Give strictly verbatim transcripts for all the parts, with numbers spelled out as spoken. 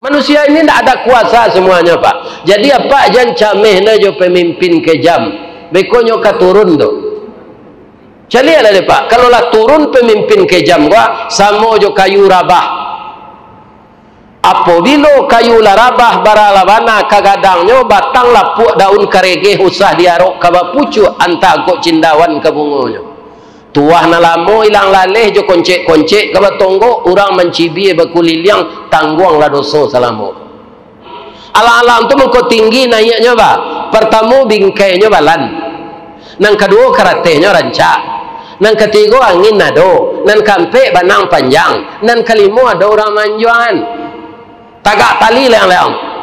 Manusia ini ndak ada kuasa semuanya, Pak. Jadi, Apak jan cameh nyo jo pemimpin kejam. Beko nyo ka turun tu. Caliaklah deh, Pak. Kalau lah turun pemimpin kejam ko, samo jo kayu rabah. Apobilo kayu lah rabah, bara lah bana ka gadangnyo, batang lapuak, daun karegeh, usah diarok ka bapucuak, antah angkok cindawan ka bungonyo. Tuah nan lamo ilang laleh jo koncek-koncek ka batonggok, urang mancibia bakuliliang, tangguanglah doso salamo. Alang-alang tu mangko tinggi naiaknyo, ba. Partamo, bingkainyo balan. Nan kaduo, karatehnyo rancak. Nan katigo, angin ado. Nan kaampek, banang panjang. Nan kalimo, ado urang manjuangan. Tagak tali leang-leang.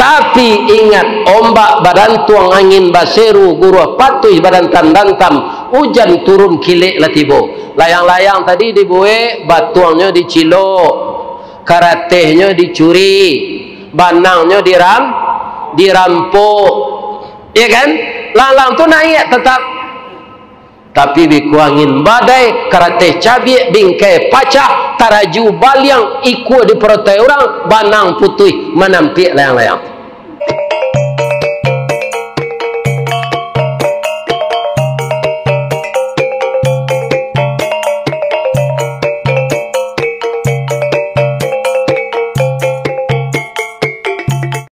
Tapi ingat, ombak badantuang, angin baseru, guruah patuih badantam-dantam, ujan turun kilek lah tibo. Layang-layang tadi dibuek, batuangnyo dicilok, karatehnyo dicuri, banangnyo diram-, dirampok. Ya kan? Lalang tu naiak tatap. Tapi beko angin badai, karateh cabiak, bingkai pacah, taraju baliang, ikua diparotai urang, banang putuih, manampiak layang-layang.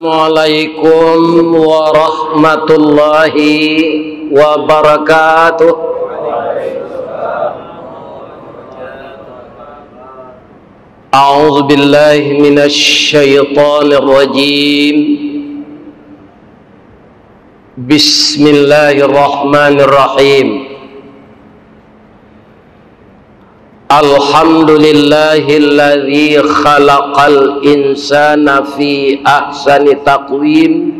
Assalamualaikum warahmatullahi wabarakatuh. A'udzu billahi minasy syaithanir rajim. Bismillahirrahmanirrahim. Alhamdulillahilladzi khalaqal insana fi ahsani taqwim.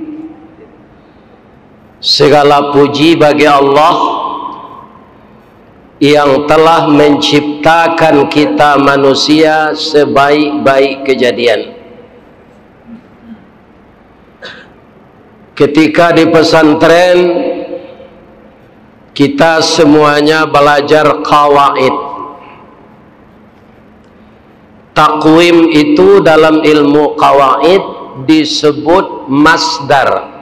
Segala puji bagi Allah yang telah menciptakan kita manusia sebaik-baik kejadian. Ketika di pesantren, kita semuanya belajar qawaid. Takwim itu dalam ilmu qawaid disebut masdar.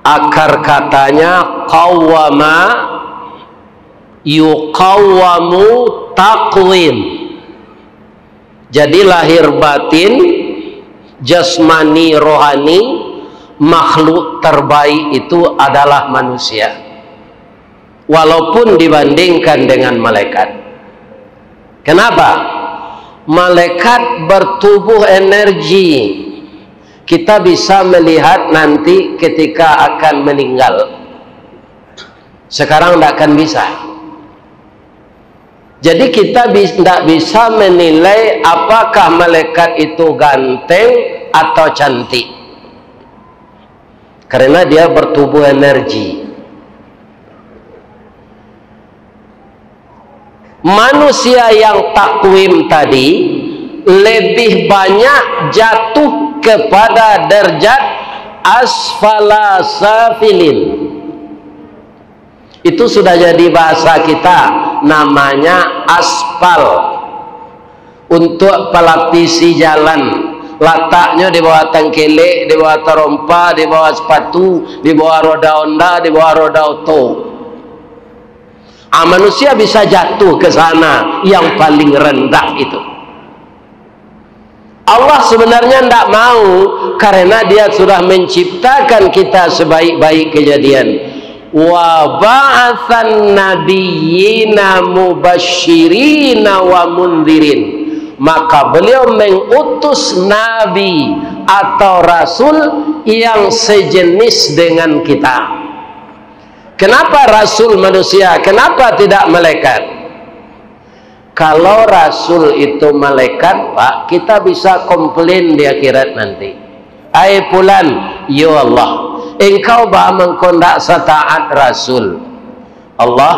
Akar katanya qawwama, yuqawwamu taqwim. Jadi, lahir batin, jasmani, rohani, makhluk terbaik itu adalah manusia. Walaupun dibandingkan dengan malaikat. Kenapa? Malaikat bertubuh energi. Kita bisa melihat nanti ketika akan meninggal. Sekarang ndak akan bisa. Jadi, kita bis-, ndak bisa menilai apakah malaikat itu ganteng atau cantik. Karena dia bertubuh energi. Manusia yang takwim tadi lebih banyak jatuh kepada derajat asfala safilin. Itu sudah jadi bahasa kita, namanya aspal. Untuk palapisi jalan, lataknyo di bawah tangkelek, di bawah tarompa, di bawah sepatu, di bawah roda Honda, di bawah roda oto. Ah, manusia bisa jatuh ke sana yang paling rendah itu. Allah sebenarnya ndak mau, karena Dia sudah menciptakan kita sebaik-baik kejadian. Wa ba'atsan nabiyyina mubasyirina wa mundzirin. Maka Beliau mengutus nabi atau rasul yang sejenis dengan kita. Kenapa rasul manusia? Kenapa tidak malaikat? Kalau rasul itu malaikat, Pak, kita bisa komplain di akhirat nanti. "Ai Pulan, yo Allah, engkau baa mangko ndak sataat rasul?" "Allah,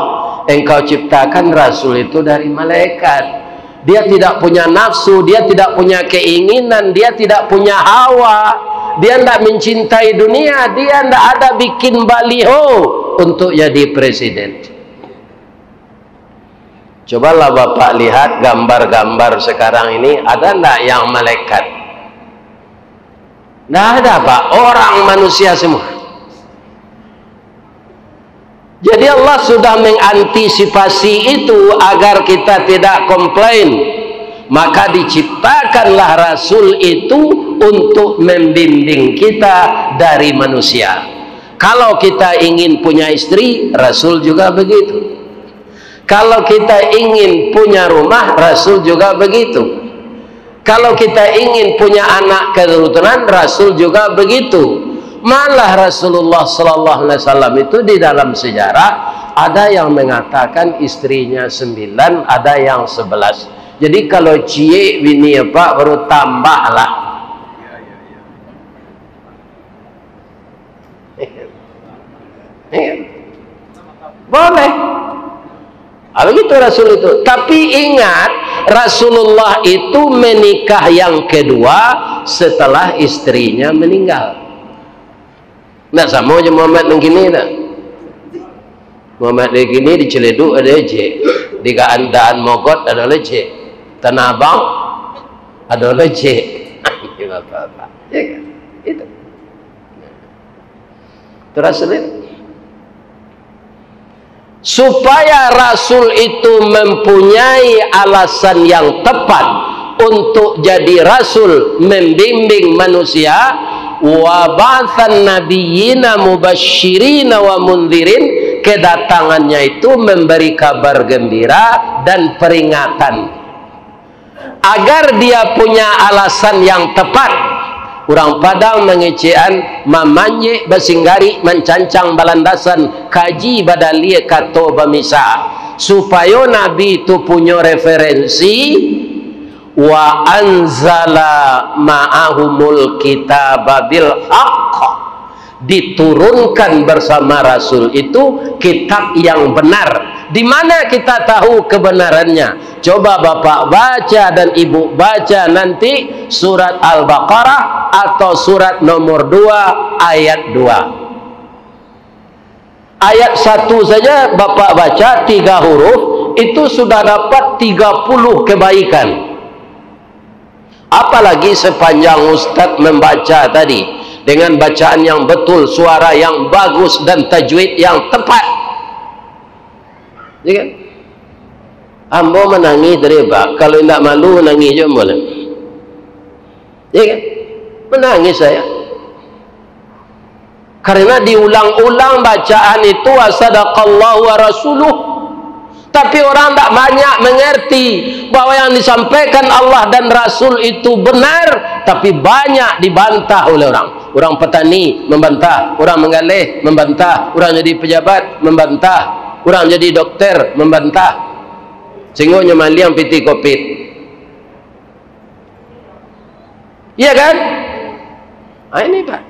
engkau ciptakan rasul itu dari malaikat. Dia tidak punya nafsu, dia tidak punya keinginan, dia tidak punya hawa, dia ndak mencintai dunia, dia ndak ada bikin baliho untuk jadi presiden." Cobalah Bapak lihat gambar-gambar sekarang ini, ada ndak yang malaikat? Ndak ada, Pak. Orang manusia semua. Jadi Allah sudah mengantisipasi itu agar kita tidak komplain. Maka diciptakanlah Rasul itu untuk membimbing kita dari manusia. Kalau kita ingin punya istri, Rasul juga begitu. Kalau kita ingin punya rumah, Rasul juga begitu. Kalau kita ingin punya anak keturunan, Rasul juga begitu. Malah Rasulullah sallallahu alaihi wasallam itu di dalam sejarah ada yang mengatakan istrinya sembilan, ada yang sebelas. Jadi kalau ciek bini apak baru tambahlah. Iya. Boleh. Ah, begitu Rasul itu. Tapi ingat, Rasulullah itu menikah yang kedua setelah istrinya meninggal. Ndak samo jo Muhammad nan kini, ndak. Muhammad nan kini di Ciledug ado ejek, di Kaandaan Mogot ado ejek, Tanah Abang ado ejek. Bapak-bapak. Ya kan? Itu. Terasa, kan? Supaya Rasul itu mempunyai alasan yang tepat untuk jadi Rasul membimbing manusia, wa ba'atsan nabiyyina mubasyirina wa mundzirin, kedatangannya itu memberi kabar gembira dan peringatan. Agar dia punya alasan yang tepat. Urang Padang mangecekan, mamanjek basinggarik, mancancang balandasan, kaji badalia kato bamisa. Supayo Nabi tu punyo referensi, wa anzala ma'ahumul kitaba bil haq. Diturunkan bersama Rasul itu kitab yang benar. Di mana kita tahu kebenarannya? Coba Bapak baca dan Ibu baca nanti surat Al-Baqarah atau surat nomor dua ayat dua. Ayat satu saja Bapak baca tiga huruf, itu sudah dapat tiga puluh kebaikan. Apalagi sepanjang ustaz membaca tadi, dengan bacaan yang betul, suara yang bagus, dan tajwid yang tepat. Ya kan? Ambo manangih tadi, Pak. Kalau indak malu, nangih jo ambo lah. Ya kan? Manangih saya. Karena diulang-ulang bacaan itu, "Wa sadaqallahu wa rasuluh." Tapi orang tak banyak mengerti bahwa yang disampaikan Allah dan Rasul itu benar, tapi banyak dibantah oleh orang. Orang petani membantah, orang menggaleh membantah, orang jadi pejabat membantah, orang jadi dokter membantah. Sehingga nyo maliang pitih kopit. Iya kan? Ah, ini, Pak.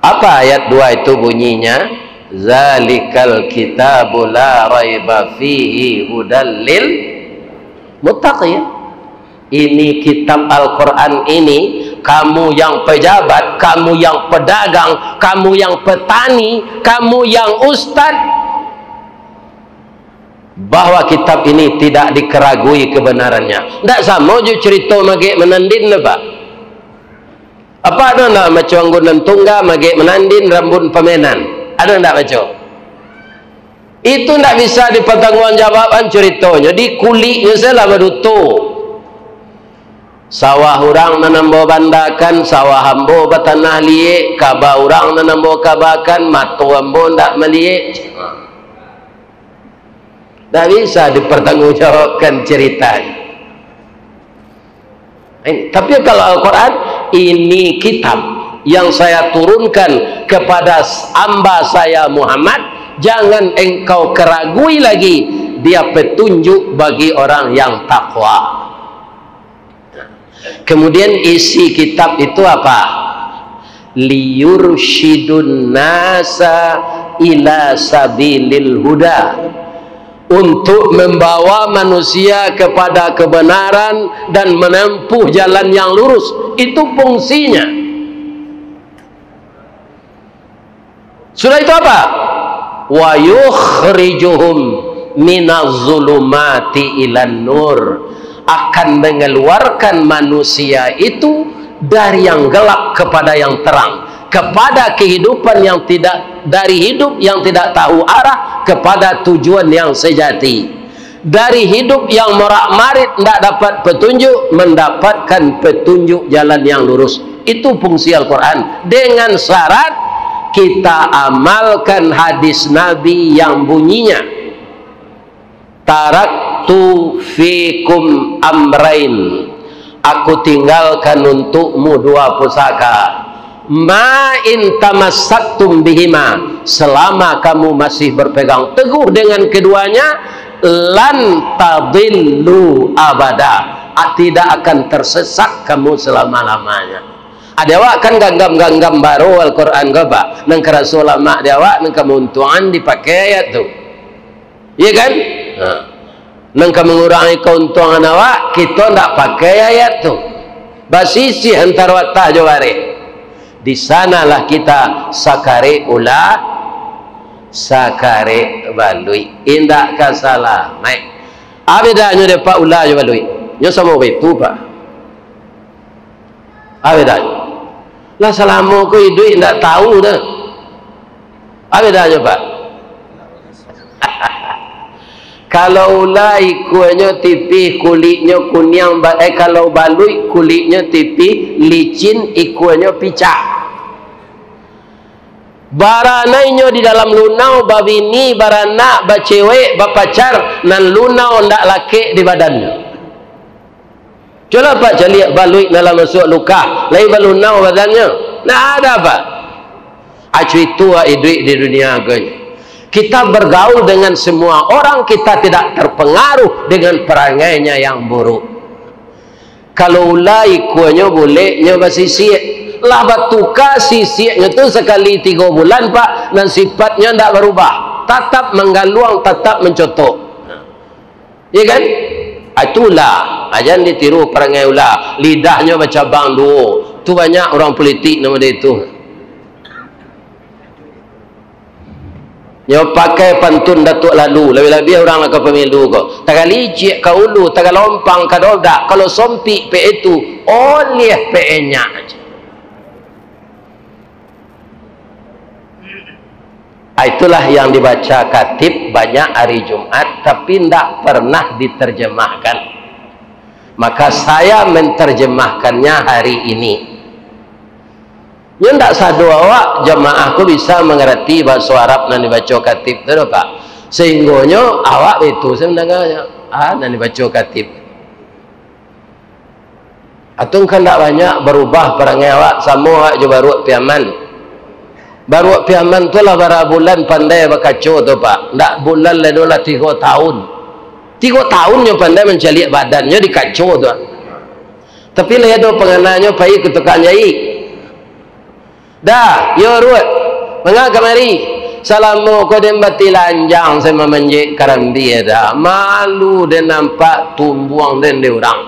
Apa ayat dua itu bunyinya? "Zalikal kitabu la raiba fihi hudal lil muttaqin." Ini kitab Al-Quran ini, kamu yang pejabat, kamu yang pedagang, kamu yang petani, kamu yang ustad, bahwa kitab ini tidak dikeragui kebenarannya. Ndak samo jo cerito magek manandin tu, Pak. Apa ado ndak baco Anggun Nan Tungga, magek manandin, rambun pamenan? Ado ndak baco? Itu ndak bisa dipertanggungjawabkan ceritonyo, di kuliknyo sajolah baduto. Sawah urang nan ambo bandakan, sawah ambo batanah liek, kaba urang nan ambo kabakan, mato ambo ndak maliek. Ndak bisa dipertanggungjawabkan cerita. Eh, tapi kalau Al-Quran, "Ini kitab yang saya turunkan kepada hamba saya Muhammad, jangan engkau keragui lagi, dia petunjuk bagi orang yang takwa." Kemudian isi kitab itu apa? "Liyursyidun nasa ila sabilil huda." Untuk membawa manusia kepada kebenaran dan menempuh jalan yang lurus. Itu fungsinya. Sudah itu apa? "Wa yukhrijuhum minaz zulumati ilan nur." Akan mengeluarkan manusia itu dari yang gelap kepada yang terang, kepada kehidupan yang tidak, dari hidup yang tidak tahu arah kepada tujuan yang sejati, dari hidup yang morak-marit, ndak dapat petunjuk, mendapatkan petunjuk jalan yang lurus. Itu fungsi Al-Quran. Dengan syarat kita amalkan hadis Nabi yang bunyinya, "Taraktu fikum amrain." Aku tinggalkan untukmu dua pusaka. "Ma in tamassaktum bihima." Selama kamu masih berpegang teguh dengan keduanya, "lan tadillu abada." Ah, tidak akan tersesat kamu selama-lamanya. Ada awak kan ganggam-ganggam baro Al-Quran ko, Pak? Nan karaso lamak di awak, nan ka mauntuangan dipakai ayat tu. Iya kan? Nah. Nan ka mangurangi kauntuangan awak, kito ndak pakai ayat tu. Basisiah antaro atah jo bareh. Di sanalah kita sakarek ulah, sakarek baluik. Indak ka salamaik. Apa bedanyo dek Pak, ulah jo baluik? Nyo samo baitu, Pak. Apa bedanyo? Lah salamo ko iduik ndak tahu dah. Apa bedanyo, Pak? Kalau ulah ikuanyo tipih, kuliknyo kuniang, ba-, eh, kalau baluik kuliknyo tipih, licin, ikuanyo picak. Baranainyo di dalam lunau, babini, baranak, bacewek, bapacar, nan lunau ndak lakek di badannyo. Cubolah Pak caliak baluik nan lah masuak lukah, lai balunau badannyo. Nah, ada apa? Acu itu awak iduik di dunia ko. Kita bergaul dengan semua orang, kita tidak terpengaruh dengan perangainya yang buruk. Kalau ulah ikuanyo buleknyo basisiak. Lah batuka sisiaknyo tu sakali tigo bulan, Pak, nan sifatnyo ndak barubah. Tatap manggaluang, tatap mancotok. Iya kan? Ah, itulah. Ah, jan ditiru parangai ulah. Lidahnyo bacabang duo. Tu banyak urang pulitik nan model itu. Nyo pakai pantun Datuak Lalu, labiah-labiah urang lah ka pamilu ko. Tagalicik ka ulu, tagalompang ka dodak, kalau sompik pek itu, oliah pek enyak. Ah, itulah yang dibaca katib banyak hari Jumat, tapi ndak pernah diterjemahkan. Maka saya menterjemahkannya hari ini. Nyo ndak sado awak jamaah ko bisa mangarati bahaso Arab nan dibaco katib tu doh, Pak. Sahinggonyo awak baitu sajo mandanganyo. Ah, nan dibaco katib. Atau kan ndak banyak barubah parangai awak, samo awak jo Baruak Piaman. Baruak Piaman tu lah bara bulan pandai bakaco tu, Pak. Ndak bulan lai doh, lah tigo tahun. Tigo tahun nyo pandai mancaliak badannyo di kaco tu. Tapi lai ado pangananyo pai ka tukang jahik. Dah, yo Ruth, manga kamari. Salamo ko den batilanjang sajo mamanjek karambia dah. Malu den nampak tumbuang den dek urang.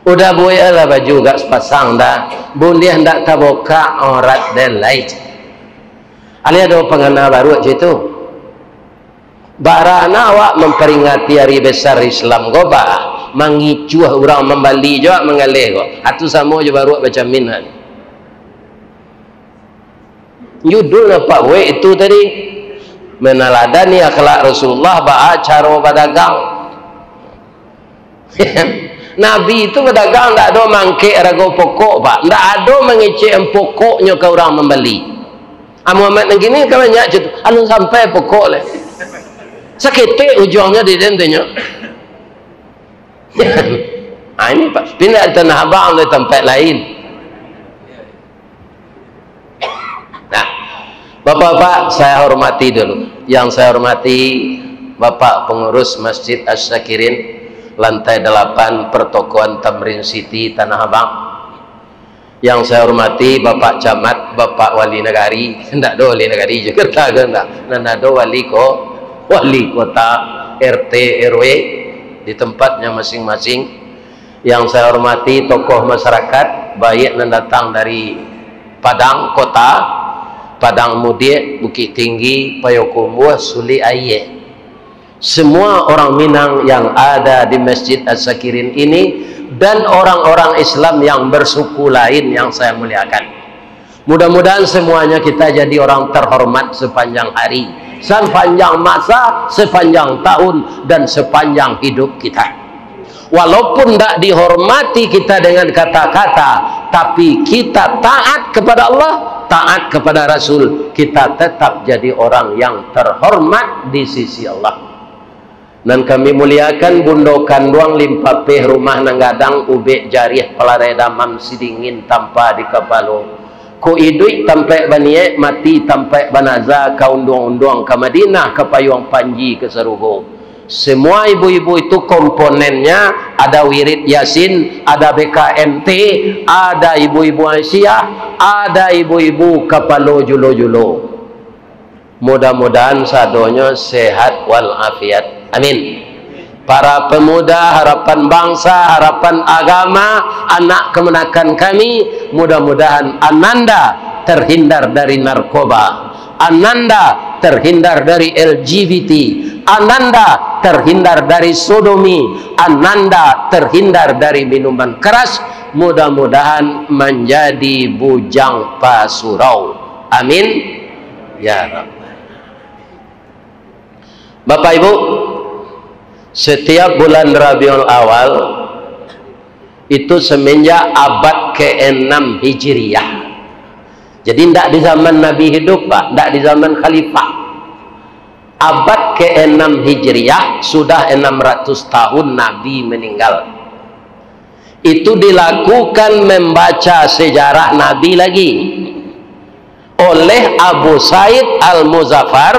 Udah buek lah baju gak sapasang dah. Buliah ndak tabukak aurat den lai. Alah ado pangana baruak cak itu. Barana awak mamperingati ari besar Islam ko, bah, mangicuah urang mambali jo awak manggaleh ko. Atu samo jo baruak bacamin awak. Judul nan apak buek itu tadi, meneladani akhlak Rasulullah baa caro badagang. Nabi tu badagang ndak ado mangkek arago pokok, Pak. Ndak ado mangecek pokoknyo ka urang mambali. Ah, Muhammad nan kini kan banyak cak tu, alun sampai pokok lai. Saketek ujuangnyo di den tu nyo. Ah, ini, Pak, pindah di Tanah Abang, di tempat lain. Nah, Bapak-bapak, saya hormati dulu. Yang saya hormati Bapak Pengurus Masjid Asy-Syakirin, lantai delapan, Pertokoan Tamrin City, Tanah Abang. Yang saya hormati Bapak Camat, Bapak Wali Nagari, ndak ado Wali Nagari Jakarta ko ndak, nan ado wali ko, wali kota, R T, R W di tempatnya masing-masing. Yang saya hormati tokoh masyarakat, baik nan datang dari Padang kota, Padang Mudiak, Bukittinggi, Payokumbuah, Sulik Aia. Semua orang Minang yang ada di Masjid As-Sakirin ini dan orang-orang Islam yang bersuku lain yang saya muliakan. Mudah-mudahan semuanya kita jadi orang terhormat sepanjang hari, sepanjang masa, sepanjang tahun, dan sepanjang hidup kita. Walaupun ndak dihormati kita dengan kata-kata, tapi kita taat kepada Allah, taat kepada Rasul, kita tetap jadi orang yang terhormat di sisi Allah. Nan kami muliakan Bundo Kanduang Limpapeh Rumah Nan Gadang, Ubek Jariah Palarai Damam, Sidingin Tampa di Kapalo. Ko iduik tampaik baniaik, mati tampaik banaza, ka unduang-unduang ka Madinah, ka payuang panji ka sarugo. Semua ibu-ibu itu komponennya, ada wirid Yasin, ada B K M T, ada ibu-ibu Aisyah, ada ibu-ibu kapalo julo-julo. Mudah-mudahan sadonyo sehat walafiat. Amin. Para pemuda, harapan bangsa, harapan agama, anak kemenakan kami, mudah-mudahan ananda terhindar dari narkoba, ananda terhindar dari L G B T, ananda terhindar dari sodomi, ananda terhindar dari minuman keras, mudah-mudahan manjadi bujang pasurau. Amin. Ya Rabbal. Bapak Ibu, setiap bulan Rabiul Awal itu semenjak abad keenam Hijriah. Jadi, ndak di zaman Nabi hidup, Pak, ndak di zaman khalifah. Abad keenam Hijriah, sudah enam ratus tahun Nabi meninggal. Itu dilakukan membaca sejarah Nabi lagi oleh Abu Said Al-Muzaffar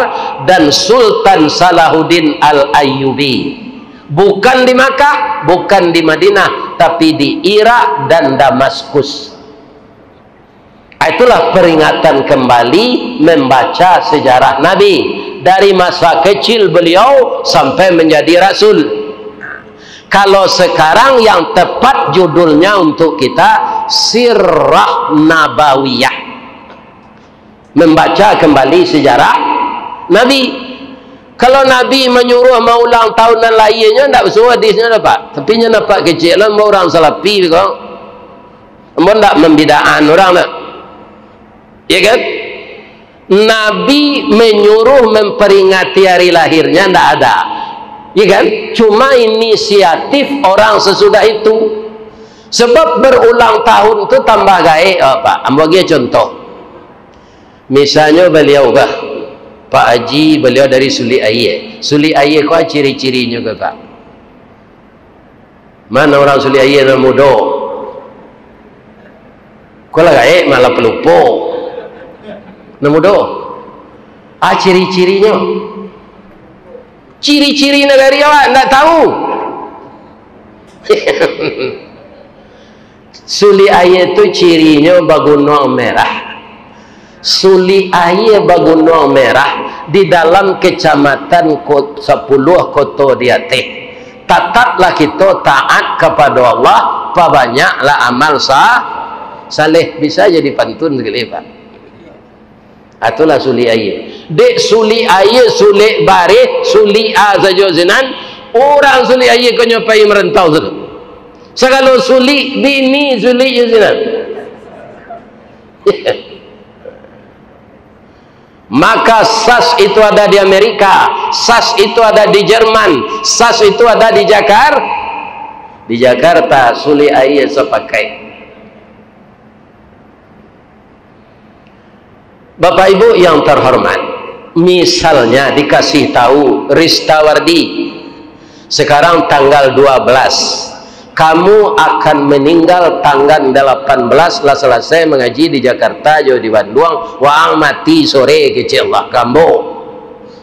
dan Sultan Salahuddin Al-Ayyubi. Bukan di Makkah, bukan di Madinah, tapi di Irak dan Damaskus. Itulah peringatan kembali membaca sejarah Nabi dari masa kecil beliau sampai menjadi rasul. Kalau sekarang yang tepat judulnya untuk kita, Sirah Nabawiyah. Membaca kembali sejarah Nabi. Kalau Nabi manyuruah maulang tahun nan lahianyo, ndak basuo hadisnyo dah, Pak. Tapi nyo nampak kecek lah, ambo urang Salafi ko. Ambo ndak mambidaan urang dah. Ya kan? Nabi menyuruh memperingati hari lahirnya ndak ada. Ya kan? Cuma inisiatif orang sesudah itu. Sebab berulang tahun tu tambah gaek, oh, Pak. Ambo bagi contoh. Misalnyo baliau kah, Pak Haji, baliau dari Sulik Aia. Sulik Aia ko ciri-cirinyo ko, Pak? Mano urang Sulik Aia nan mudo? Ko lah gaek, malah palupo. Nan mudo. Ah, ciri-cirinyo. Ciri-ciri nagari awak ndak tahu. Sulik Aia tu cirinyo bagunuang merah. Sulik Aia bagunuang merah di dalam kecamatan Ko-, Sapuluah Koto di Ateh. Tataplah kito taat kapado Allah, pabanyaklah amal sa-, saleh. Bisa jadi pantun sakali, Pak. Itulah Sulik Aia. Dek Sulik Aia, Sulik Bareh, Sulik A sajo sinan, urang Sulik Aia ko nyo pai marantau sudah. Sagalo sulik, bini sulik jo sinan. Maka sas itu ada di Amerika, sas itu ada di Jerman, sas itu ada di Jakar-, di Jakarta, Sulik Aia sapakai. Bapak Ibu yang terhormat, misalnya dikasih tahu Ristawardi, sekarang tanggal dua belas, kamu akan meninggal tanggal delapan belas, lah selesai mengaji di Jakarta jo di Bandung, waang mati sore kecek Allah kambo.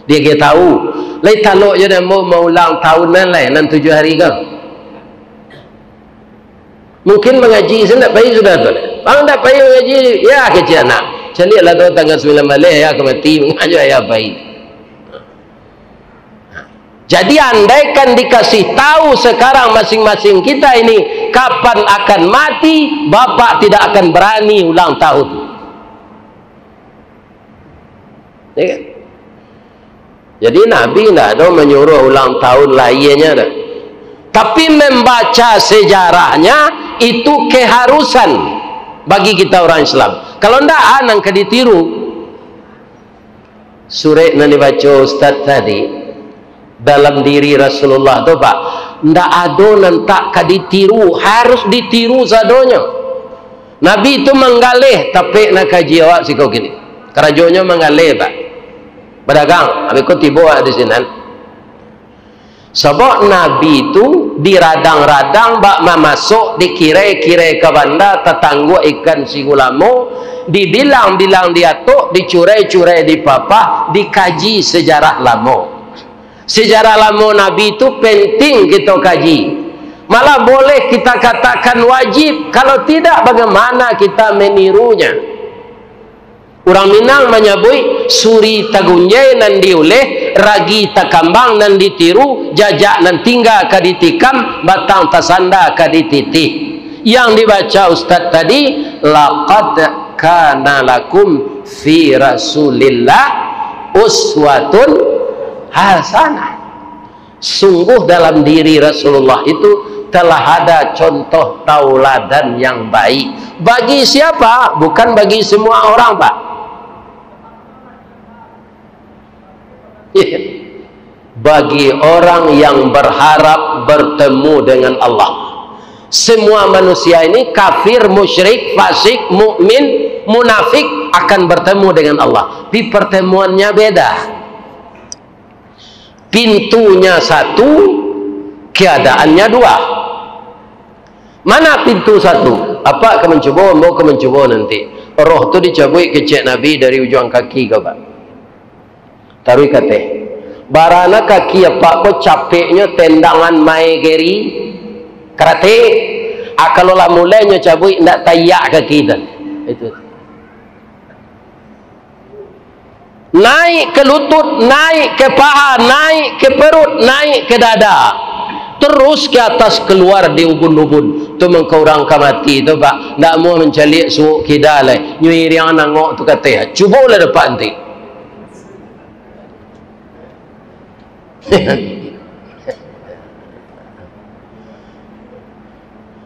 Dia ge tahu, lai talok jo dek ambo maulang tahun nan lai, nan tujuh hari ko. Mungkin mangaji, saya ndak pai sudah tu. Bang ndak pai mangaji, ya kecek anak. Caliaklah tu tanggal sembilan baleh, ya ka mati, mangaji ya pai. Jadi, andaikan dikasih tahu sekarang masing-masing kita ini kapan akan mati, bapak tidak akan berani ulang tahun. Ya kan? Jadi Nabi ndak ado manyuruh ulang tahun lahirnya dah. Tapi membaca sejarahnya itu keharusan bagi kita orang Islam. Kalau ndak, ah, nan ka ditiru. Surek nan dibaco Ustaz tadi, dalam diri Rasulullah tu, Pak, ndak ado nan tak ka ditiru, harus ditiru sadonyo. Nabi tu manggaleh, tapek nan kaji awak siko kini. Karajonyo manggaleh, Pak. Badagang, abih ko tibo awak di sinan. Sabab Nabi tu diradang-radang bak mamasok, dikirai-kirai ka banda, tatangguak ikan siku lamo, dibilang-bilang di atok, dicurai-curai di papah, dikaji sejarah lamo. Sejarah lamo Nabi tu penting kito kaji. Malah boleh kita katakan wajib, kalau tidak, bagaimana kita menirunya? Urang Minang manyabuik, suri tagunjai nan diuleh, ragi takambang nan ditiru, jajak nan tingga ka ditikam, batang tasanda ka dititih. Yang dibaca Ustaz tadi, "Laqad kana lakum fi Rasulillah uswatun hasanah." Sungguh dalam diri Rasulullah itu telah ada contoh tauladan yang baik. Bagi siapa? Bukan bagi semua orang, Pak. Iya. Bagi orang yang berharap bertemu dengan Allah. Semua manusia ini, kafir, musyrik, fasik, mukmin, munafik, akan bertemu dengan Allah. Tapi pertemuannya beda. Pintunya satu, keadaannya dua. Mana pintu satu? Apak ka mancubo, ambo ka mancubo nanti. Roh tu dicabuik kecek Nabi dari ujuang kaki ka, Pak. Taruih ka ateh. Barana kaki apak ko capeknyo tendangan main geri, karate. Ah, kalau lah mulai nyo cabuik, ndak tayak kaki tu. Itu. Naik ke lutut, naik ke paha, naik ke perut, naik ke dada. Terus ke atas, keluar di ubun-ubun. Tu mangko urang ka mati tu, Pak. Ndak amuah mancaliak suok kida lai. Nyo iriang nangok tu ka ateh. Cubolah dapek nanti.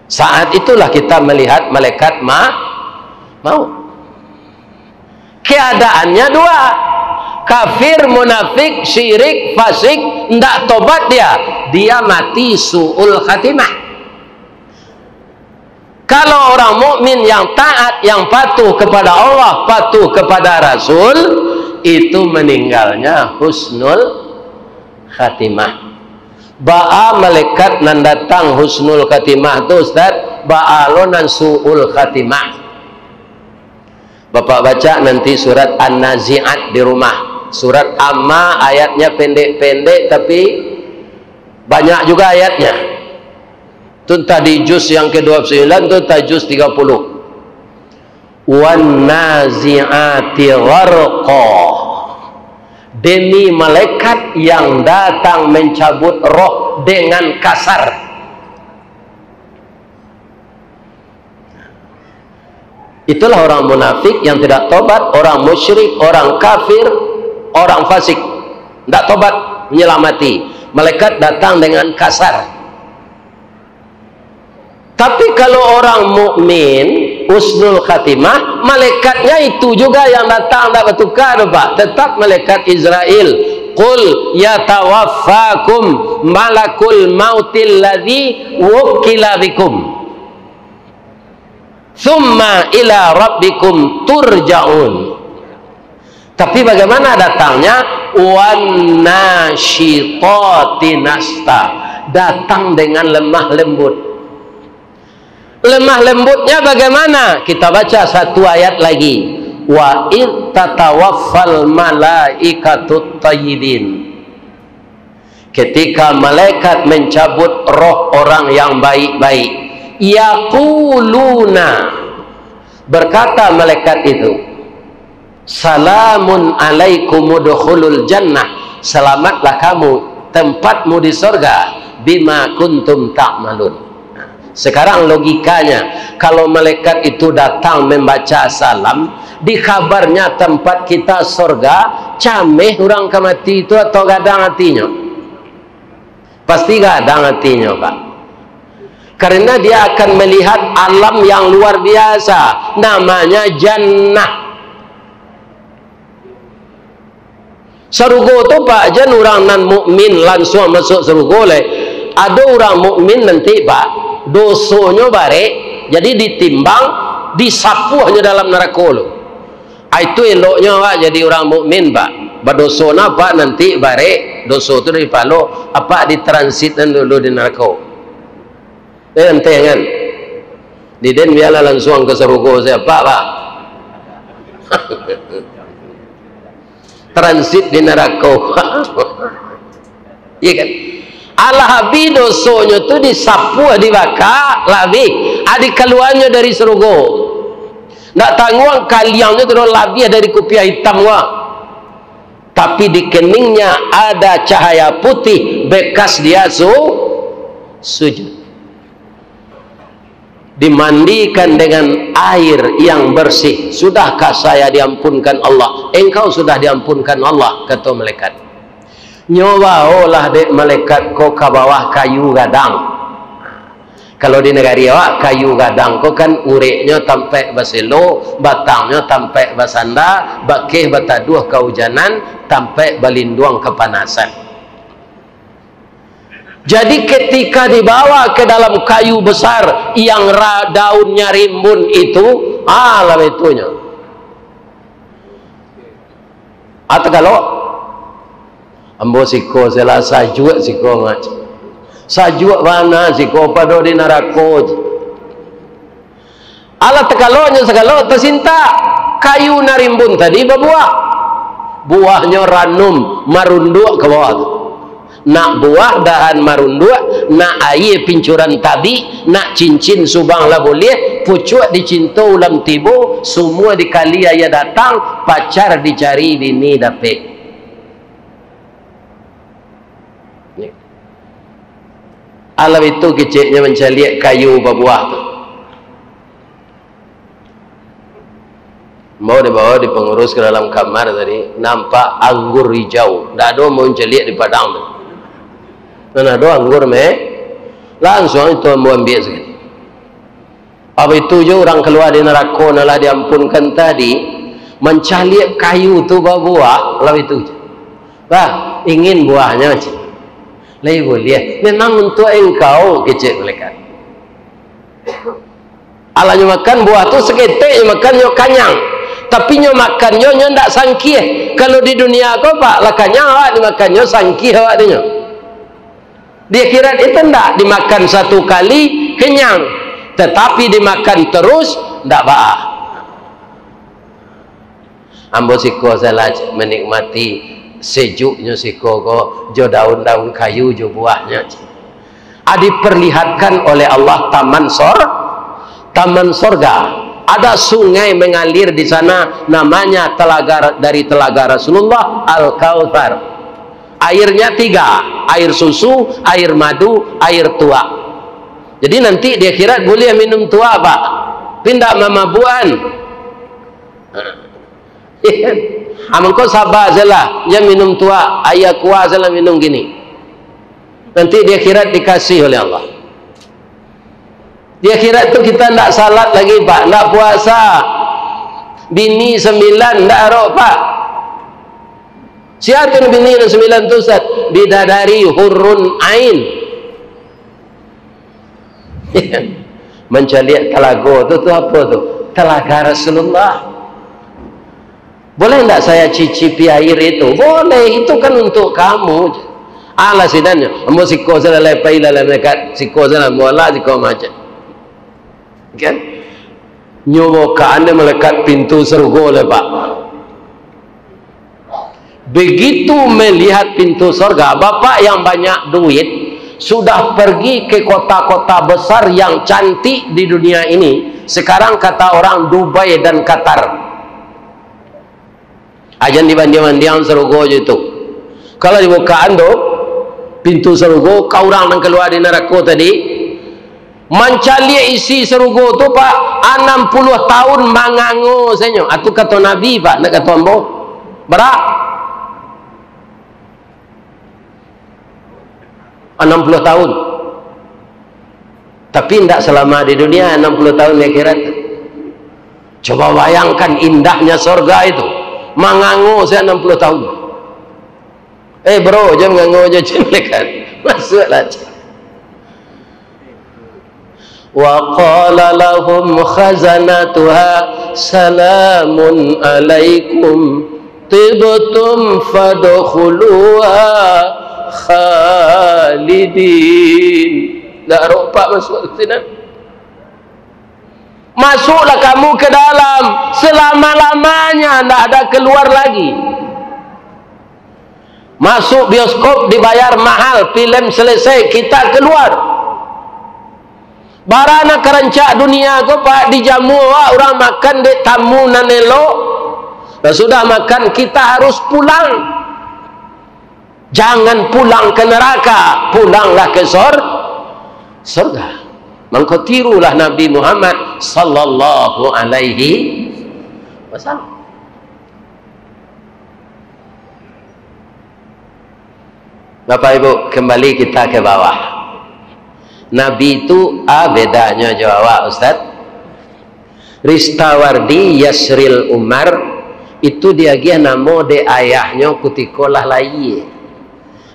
Saat itulah kita melihat malaikat ma-, maut. Keadaannya dua. Kafir, munafik, syirik, fasik, ndak tobat dia. Dia mati su'ul khatimah. Kalau orang mukmin yang taat, yang patuh kepada Allah, patuh kepada Rasul, itu meninggalnya husnul khatimah. Baa malaikat nan datang husnul khatimah tu, Ustaz? Baa lo nan su'ul khatimah? Bapak baca nanti surat An-Nazi'at di rumah. Surat Amma, ayatnya pendek-pendek, tapi banyak juga ayatnya. Tu entah di juz yang kedua puluh sembilan, tu entah juz tiga puluh. "Wan nazi'ati gharqa." Demi malaikat yang datang mencabut roh dengan kasar. Itulah orang munafik yang tidak tobat, orang musyrik, orang kafir, orang fasik. Tidak tobat, menyelamati. Malaikat datang dengan kasar. Tapi kalau orang mukmin, husnul khatimah, malaikatnya itu juga yang datang, tidak bertukar tu, Pak. Tetap malaikat Izrail. "Qul yatawaffakum malakul mautil ladzi wukkila bikum. Tsumma ila rabbikum turja'un." Tapi bagaimana datangnya? "Wan nasyitati nasta." Datang dengan lemah lembut. Lemah lembutnya bagaimana? Kita baca satu ayat lagi. "Wa id tatawaffal malaikatut thayyibin." Ketika malaikat mencabut roh orang yang baik-baik, yaquluna, berkata malaikat itu, "Salamun alaikum udkhulul jannah, selamatlah kamu, tempatmu di sorga, bima kuntum ta'malun." Sekarang logikanya, kalau malaikat itu datang membaca salam, Dikabarnya tempat kita sorga, cameh urang ka mati tu atau gadang atinyo? Pasti gadang atinyo, Pak. Karena dia akan melihat alam yang luar biasa, namanya jannah. Sarugo tu, Pak, jan urang nan mukmin lansuang masuak sarugo lai. Ado urang mukmin nanti, Pak, dosonyo barek, jadi ditimbang, disapuahnyo dalam narako tu. Ah, itu eloknyo awak jadi urang mukmin, Pak. Badoso nah, Pak, nanti barek doso tu dari palo, apak ditransitan dulu di narako. Eh, enteng kan? Di den bialah lansuang ka sarugo sajo, Pak. Transit di narako. Iya kan? Alah abih dosonyo tu disapuah, dibaka, lah abih. Ah, dikaluanyo dari sarugo. Ndak tangguang kaliangnyo tu, labiah dari kupiah itam ko. Tapi di keningnya ada cahaya putih bekas dia su-, sujud. Dimandikan dengan air yang bersih. "Sudahkah saya diampunkan Allah?" "Engkau sudah diampunkan Allah," kata malaikat. "Nyo baolah dek malaikat ko ka bawah kayu gadang." Kalau di nagari awak, kayu gadang ko kan ureknyo tampek baselo, batangnyo tampek basanda, bakeh bataduah kaujanan, tampek balinduang kapanasan. Jadi, ketika dibawa ke dalam kayu besar yang ra-, daunnya rimbun itu, ah, lah itunyo. Atau kalau ambo siko salah, sajuak siko, Mak. Sajuak bana siko, pado di narako. Alah, takalonyo sagalo tasintak, kayu nan rimbun tadi babuah. Buahnyo ranum, marunduak ka bawah tu. Nak buah dahan marunduak, nak aia pincuran tabik, nak cincin subang lah buliah, pucuak dicinto ulam tibo, sumua dikali aia datang, pacar dicari bini dapek. Alah itu keceknyo mancaliak kayu babuah tu. Ambo dibawa di pangurus ka dalam kamar tadi, nampak anggur hijau. Ndak ado ambo mancaliak di Padang tu. Nan ado anggur me-, lansuang itu ambo ambiak sakali. Apa itu jo urang kalua di narako nan lah diampunkan tadi, mancaliak kayu tu babuah, lah itu jo. Bah, ingin buahnyo, cik. Lai buliah. Memang untuak engkau, kecek malaikat. Alah nyo makan buah tu, saketek nyo makan, nyo kanyang. Tapi nyo makan nyo, nyo ndak sangkiah. Kalau di dunia ko, Pak, lah kanyang awak dimakan nyo, sangkiah awak di nyo. Di akhirat itu ndak, dimakan satu kali, kenyang. Tetapi dimakan terus, ndak baa. Ambo siko salah, cik, manikmati sejuknyo siko ko, jo daun-daun kayu, jo buahnyo, cik. Ah, diperlihatkan oleh Allah taman sor-, taman sorga. Ada sungai mengalir di sana, namanya telaga, dari telaga Rasulullah, Al-Kautsar. Airnya tiga, air susu, air madu, air tuak. Jadi nanti di akhirat buliah minum tuak, Pak. Tapi ndak mamabuakan. Amangko saba sajolah, jan minum tuak, aia kuah sajolah minum kini. Nanti di akhirat dikasih oleh Allah. Di akhirat tu kita ndak salat lagi, Pak, ndak puasa. Bini sambilan ndak arok, Pak. Sia tu bini nan sambilan tu, Ustaz? Bidadari hurun ain. Mancaliak talago tu, tu apo tu? Talaga Rasulullah. Boleh ndak saya cicipi air itu? Boleh, itu kan untuk kamu. Alah sidannyo, ambo siko salah, lai pai lah, lai malaikat, siko salah, ambo alah siko macam. Kan? Nyo bukaan dek malaikat pintu sarugo lai, Pak. Begitu melihat pintu sorga, bapak yang banyak duit sudah pergi ke kota-kota besar yang cantik di dunia ini. Sekarang kata orang Dubai dan Qatar. Ah, jan dibandiang-bandiang sarugo jo itu. Kalau dibukaan tu pintu sarugo, ka urang nan kalua di narako tadi, Mancaliak isi sarugo tu, Pak, anam puluah tahun mangango sajo. Atu kato Nabi, Pak, ndak kato ambo. Bara? Anam puluah tahun. Tapi ndak salama di dunia, anam puluah tahun di akhirat. Coba bayangkan indahnya sorga itu. Mangango sajo anam puluah tahun. Eh, bro, jan mangango jo, cin, kan. Masuaklah, cin. Wa qala lahum khazanatuha, "Salamun alaikum, tibtum fadkhuluha khalidin." Ndak arok, Pak, masuak sinan. Masuklah kamu ke dalam, selama-lamanya ndak ada keluar lagi. Masuk bioskop dibayar mahal, filem selesai, kita keluar. Bara nan ka rancak dunia ko, Pak, dijamu awak, urang makan dek tamu nan elok. Lah sudah makan, kita harus pulang. Jangan pulang ke neraka, pulanglah ke sor-, sorga. Mangko tirulah Nabi Muhammad sallallahu alaihi wasallam. Bapak Ibu, kembali kita ke bawah. Nabi tu, ah, bedanyo jo awak, Ustaz. Ristawardi Yasril Umar, itu diagiah namo dek ayahnyo kutiko lah layie.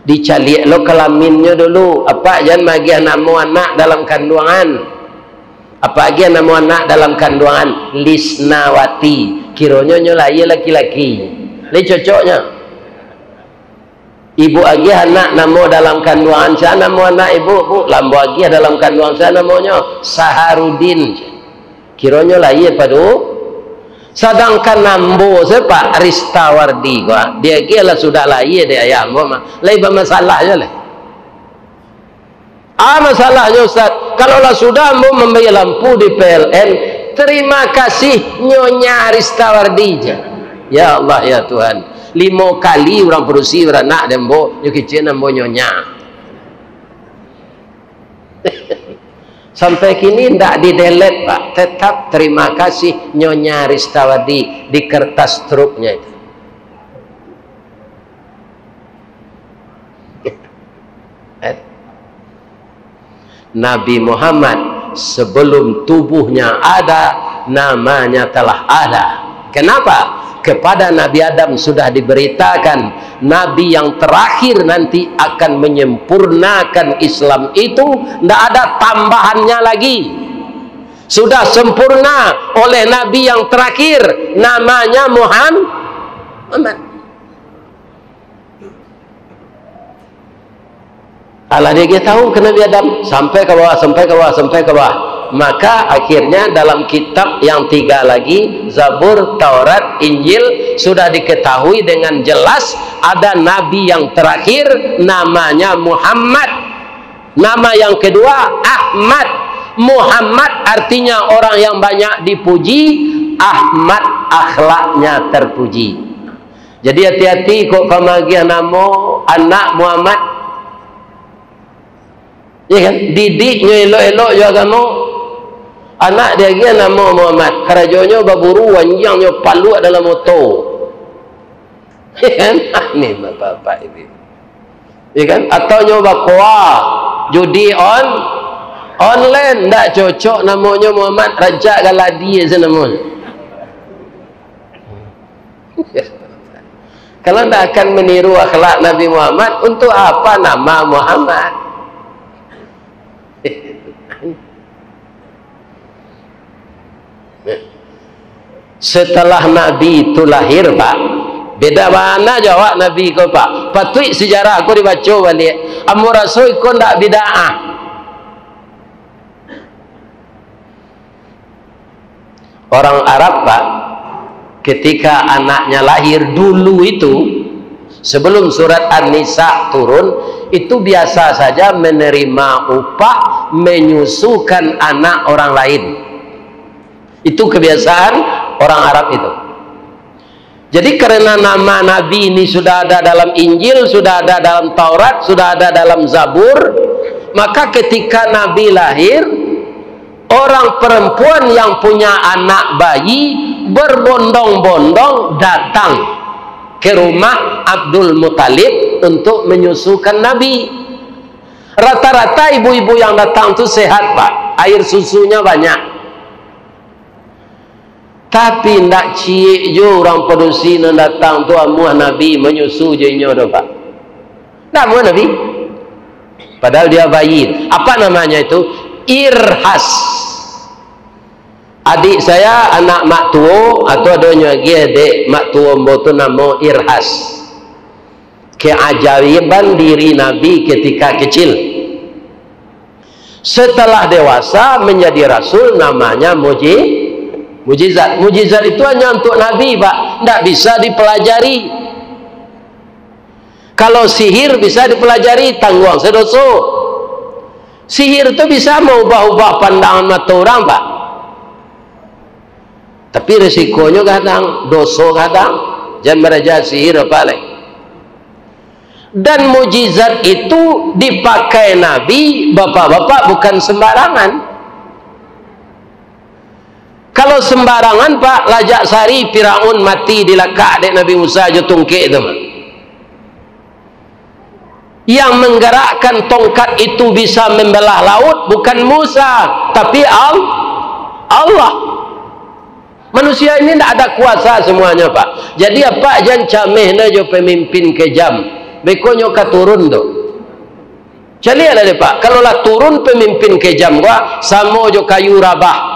Dicaliak lo kalaminnyo dulu, apak jan magiah namo anak dalam kanduangan. Apak agiah namo anak dalam kanduangan, Lisnawati. Kironyo nyo layie laki-laki. Lai cocoknyo. Ibu agiah anak namo dalam kanduangan, sia namo anak ibu, Bu? Lah ambo agiah dalam kanduangan, sia namonyo? Saharudin. Kironyo layie padu. Sadangkan ambo se, Pak, Ristawardi ko, ah, diagiah lah sudah layie dek ayah ambo mah. Lai bamasalah juo lai. Ah, masalahnyo, Ustaz, kalau lah sudah ambo mambayia lampu di P L N, terima kasih Nyonya Ristawardi, jar. Ya Allah, ya Tuhan. Limo kali urang padusi baranak dek ambo, nyo kecek ambo Nyonya. Sampai kini ndak di-delete, Pak. Tetap terima kasih Nyonya Ristawardi di kertas truknya itu. Eh? Nabi Muhammad sebelum tubuhnya ada, namanya telah ada. Kenapa? Kepada Nabi Adam sudah diberitakan, Nabi yang terakhir nanti akan menyempurnakan Islam itu, ndak ada tambahannya lagi. Sudah sempurna oleh Nabi yang terakhir, namanya Muhan-, Muhammad. Alah diagiah tahu ka Nabi Adam, sampai ka bawah, sampai ka bawah, sampai ka bawah. Maka akhirnya dalam kitab yang tiga lagi, Zabur, Taurat, Injil, sudah diketahui dengan jelas ada nabi yang terakhir namanya Muhammad. Nama yang kedua Ahmad. Muhammad artinya orang yang banyak dipuji, Ahmad akhlaknya terpuji. Jadi hati-hati kok ka magiah namo anak Muhammad. Ya kan? Didiknyo elok-elok jo agamo. Anak diagiah namo Muhammad, karajonyo baburu, wanjiangnyo paluak dalam oto. Ya kan? Ni bapak-bapak ini. Ya kan? Atau nyo bakoa, judi on-, online, ndak cocok namonyo Muhammad, rancak galadi se namonyo. Kalau ndak akan meniru akhlak Nabi Muhammad, untuk apa nama Muhammad? Setelah Nabi itu lahir, Pak, beda bana jo awak Nabi ko, Pak. Patuik sejarah ko dibaco baliak. Ambo raso iko ndak bid'ah. Orang Arab, Pak, ketika anaknya lahir dulu itu, sebelum surat An-Nisa turun, itu biasa saja menerima upah menyusukan anak orang lain. Itu kebiasaan orang Arab itu. Jadi, karena nama Nabi ini sudah ada dalam Injil, sudah ada dalam Taurat, sudah ada dalam Zabur, maka ketika Nabi lahir, Orang perempuan yang punya anak bayi berbondong-bondong datang ke rumah Abdul Muttalib untuk menyusukan Nabi. Rata-rata ibu-ibu yang datang tu sehat, Pak. Air susunya banyak. Tapi ndak ciek jo urang padusi nan datang tu amuah Nabi manyusu jo inyo tu, Pak. Ndak amuah Nabi. Padahal dia bayi. Apa namanya itu? Irhas. Adik saya, anak mak tuo, atau adonyo lagi adik mak tuo ambo tu namo Irhas. Keajaiban diri Nabi ketika kecil. Setelah dewasa menjadi rasul, namanya muji-, mujizat. Mujizat itu hanya untuk Nabi, Pak. Ndak bisa dipelajari. Kalau sihir bisa dipelajari, tangguang sadoso. Sihir tu bisa maubah-ubah pandangan mato urang, Pak. Tapi risikonyo gadang, doso gadang. Jan baraja sihir apa lai. Dan mujizat itu dipakai Nabi, bapak-bapak, bukan sembarangan. Kalau sembarangan, Pak, lajak sari Firaun mati dilakak dek Nabi Musa jo tungkek tu, Pak. Yang menggerakkan tongkat itu bisa membelah laut bukan Musa, tapi Al-, Allah. Manusia ini ndak ada kuasa semuanya, Pak. Jadi, Apak jan cameh nyo jo pemimpin kejam. Bekonyo ka turun tu. Caliaklah deh, Pak. Kalau lah turun pemimpin kejam ko, samo jo kayu rabah.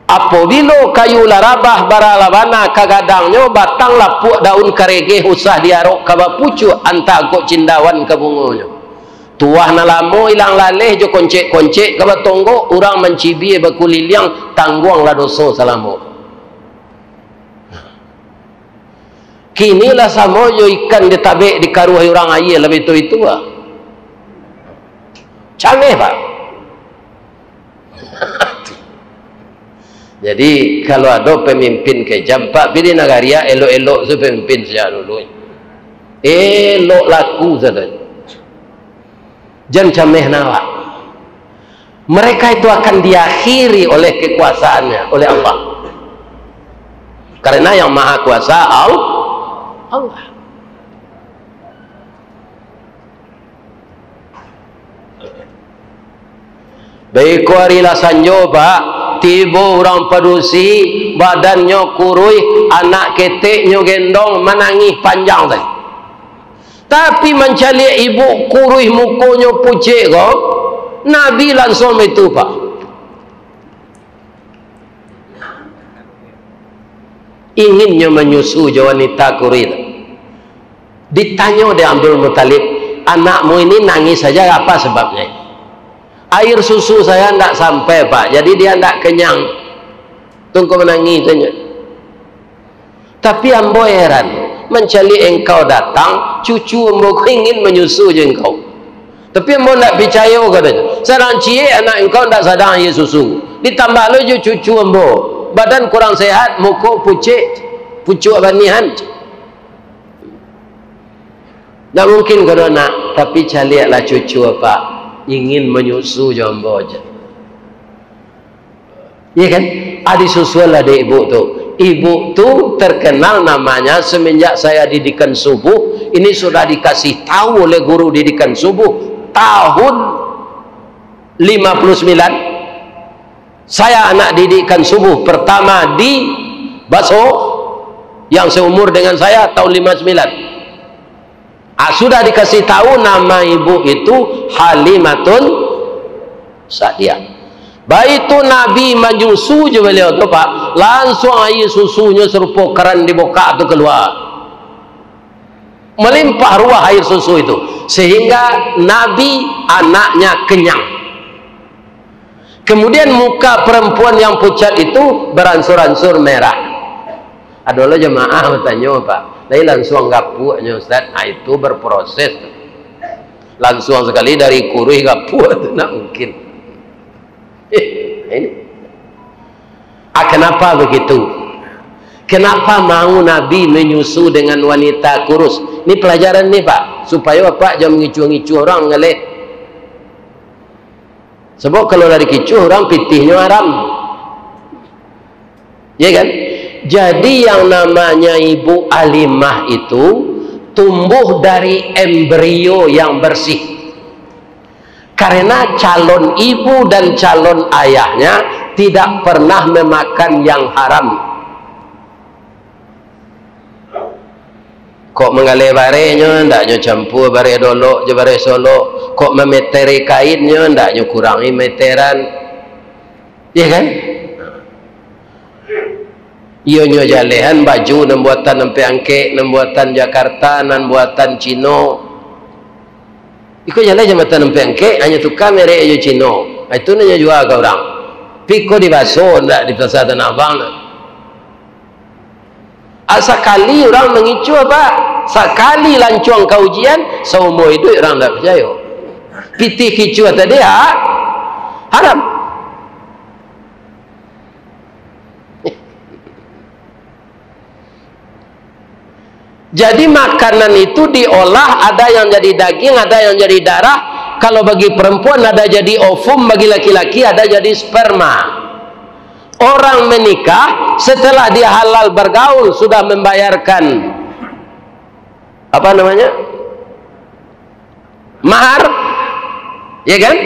Apobilo kayu lah rabah, bara lah bana ka gadangnyo, batang lapuak, daun karegeh, usah diarok ka bapucuak, antah angkok cindawan ka bungonyo. Tuah nan lamo ilang laleh jo koncek-koncek ka batonggok, urang mancibia bakuliliang, tangguanglah doso salamo. Kini lah samo jo ikan ditabek di karuah urang aia, lah bitu itu ah. Cameh, Pak. Jadi, kalau ado pemimpin kejam, Pak, pi di nagari, ah, elok-elok tu pemimpin sajak dulu. Elok laku sajo. Jan cameh awak. Mereka itu akan diakhiri oleh kekuasaannya, oleh Allah. Karena yang Maha Kuasa Al-, Allah. Baiko ari lah sanjo, Pak, tibo urang padusi, badannyo kuruih, anak keteknyo gendong, manangih panjang tadi. Tapi mancaliak ibu kuruih, mukonyo pucek ko, Nabi lansuang baitu, Pak. Inginnyo manyusu jo wanita kuruih tu. Ditanyo dek Abdul Muttalib, "Anakmu ini nangis saja, apa sebabnya?" "Air susu saya ndak sampai, Pak, jadi dia ndak kenyang. Tungku manangis saja." Tapi ambo heran, mancaliak engkau datang, cucu ambo ko ingin manyusu jo engkau. Tapi ambo ndak picayo, katonyo. Sadang ciek anak engkau ndak sadang aia susu. Ditambah lo jo cucu ambo. Badan kurang sehat, muko pucek, pucuak banihan. Ndak mungkin, kado anak, tapi caliaklah cucu apak ingin manyusu jo ambo, jar. Iya kan? Ah, disusuanlah dek ibu tu. Ibu tu terkenal namanya semenjak saya didikan subuh, ini sudah dikasih tahu oleh guru didikan subuh tahun lima puluh sembilan. Saya anak didikan subuh pertama di Baso yang seumur dengan saya tahun lima sembilan. Ah, sudah dikasih tahu nama ibu itu Halimatun Sa'diyah. Baitu Nabi manyusu jo baliau tu, Pak, lansuang aia susunyo sarupo keran dibukak tu kalua. Malimpah ruah air susu itu, sehingga Nabi anaknya kenyang. Kemudian muka perempuan yang pucat itu beransur-ansur merah. Ado lo jamaah batanyo, Pak, "Lai lansuang gapuaknyo, Ustaz?" Ah, itu berproses. Lansuang sakali dari kuruih gapuak tu, ndak mungkin. Eh, ini. Ah, kenapa begitu? Kenapa mau Nabi menyusu dengan wanita kurus? Ini pelajaran ni, Pak, supaya Bapak jangan ngicuah-ngicuah orang ngaleh. Sebab kalau lah dikicuah urang, pitihnyo haram. Ya kan? Jadi yang namanya Ibu Alimah itu tumbuh dari embrio yang bersih. Karena calon ibu dan calon ayahnya tidak pernah memakan yang haram. Kok manggaleh bareh nyo, ndak nyo campua bareh dolok jo bareh solok. Kok mameteri kain nyo, ndak nyo kurangi meteran. Iya kan? Iyo nyo jalehan baju nan buatan ampek angkek, nan buatan Jakarta, nan buatan Cino. Iko jaleh jambatan ampek angkek, hanyo tuka merek jo Cino. Ah, itu nan nyo jua ka urang. Piko dibaso ndak di Pasar Tanah Abang tu? Ah, sakali urang mangicuah, Pak. Sakali lancuang ka ujian, saumua iduik urang ndak picayo. Pitih kicuah tadi, ha? Haram. Jadi, makanan itu diolah, ada yang jadi daging, ada yang jadi darah. Kalau bagi perempuan, ada jadi ovum, bagi laki-laki, ada jadi sperma. Orang menikah, setelah dia halal bergaul, sudah membayarkan, apa namanya, mahar, ya kan?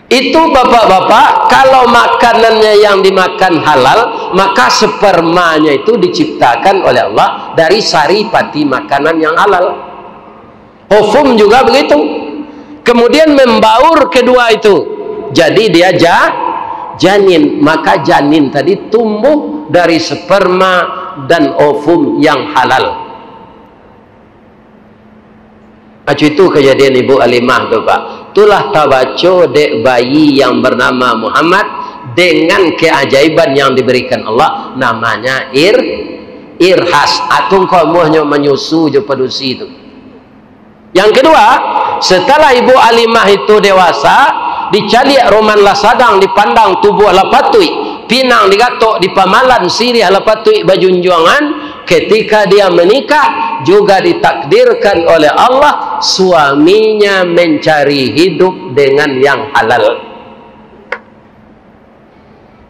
Itu, bapak-bapak, kalau makanannya yang dimakan halal, maka spermanya itu diciptakan oleh Allah dari saripati makanan yang halal. Ovum juga begitu. Kemudian membaur kedua itu, jadi dia ja-, janin. Maka janin tadi tumbuh dari sperma dan ovum yang halal. Acu itu kejadian Ibu Alimah tu, Pak. Itulah tabaco dek bayi yang bernama Muhammad dengan keajaiban yang diberikan Allah, namanya Ir-, Irhas. Atau kamuahnyo manyusu jo padusi tu. Yang kedua, setelah Ibu Alimah itu dewasa, dicaliak roman lah sadang, dipandang tubuah lah patuik, pinang digatok, dipamalan siriah lah patuik bajunjuangan, ketika dia menikah, juga ditakdirkan oleh Allah, suaminya mencari hidup dengan yang halal.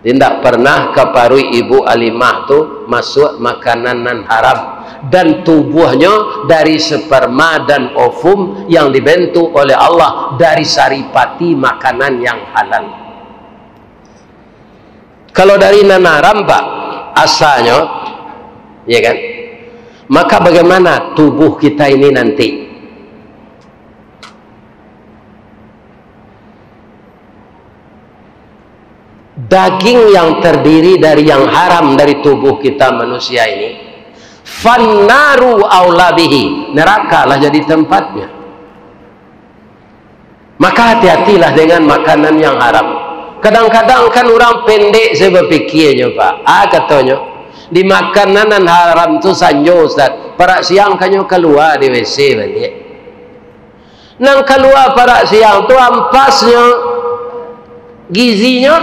Indak pernah ka paruik Ibu Alimah tu masuak makanan nan haram, dan tubuahnyo dari sperma dan ovum yang dibentuk oleh Allah dari saripati makanan yang halal. Kalau dari nan haram, Pak, asalnyo, ya kan? Maka bagaimana tubuh kita ini nanti? Daging yang terdiri dari yang haram dari tubuh kita manusia ini, fannaru aula bihi, neraka lah jadi tempatnya. Maka hati-hatilah dengan makanan yang haram. Kadang-kadang kan urang pendek sajo bapikirnyo, Pak. Ah, katonyo, di makanan nan haram tu sanjo, Ustaz, parak siang kanyo kalua di W C baliak. Nan kalua parak siang tu ampasnyo, gizinyo,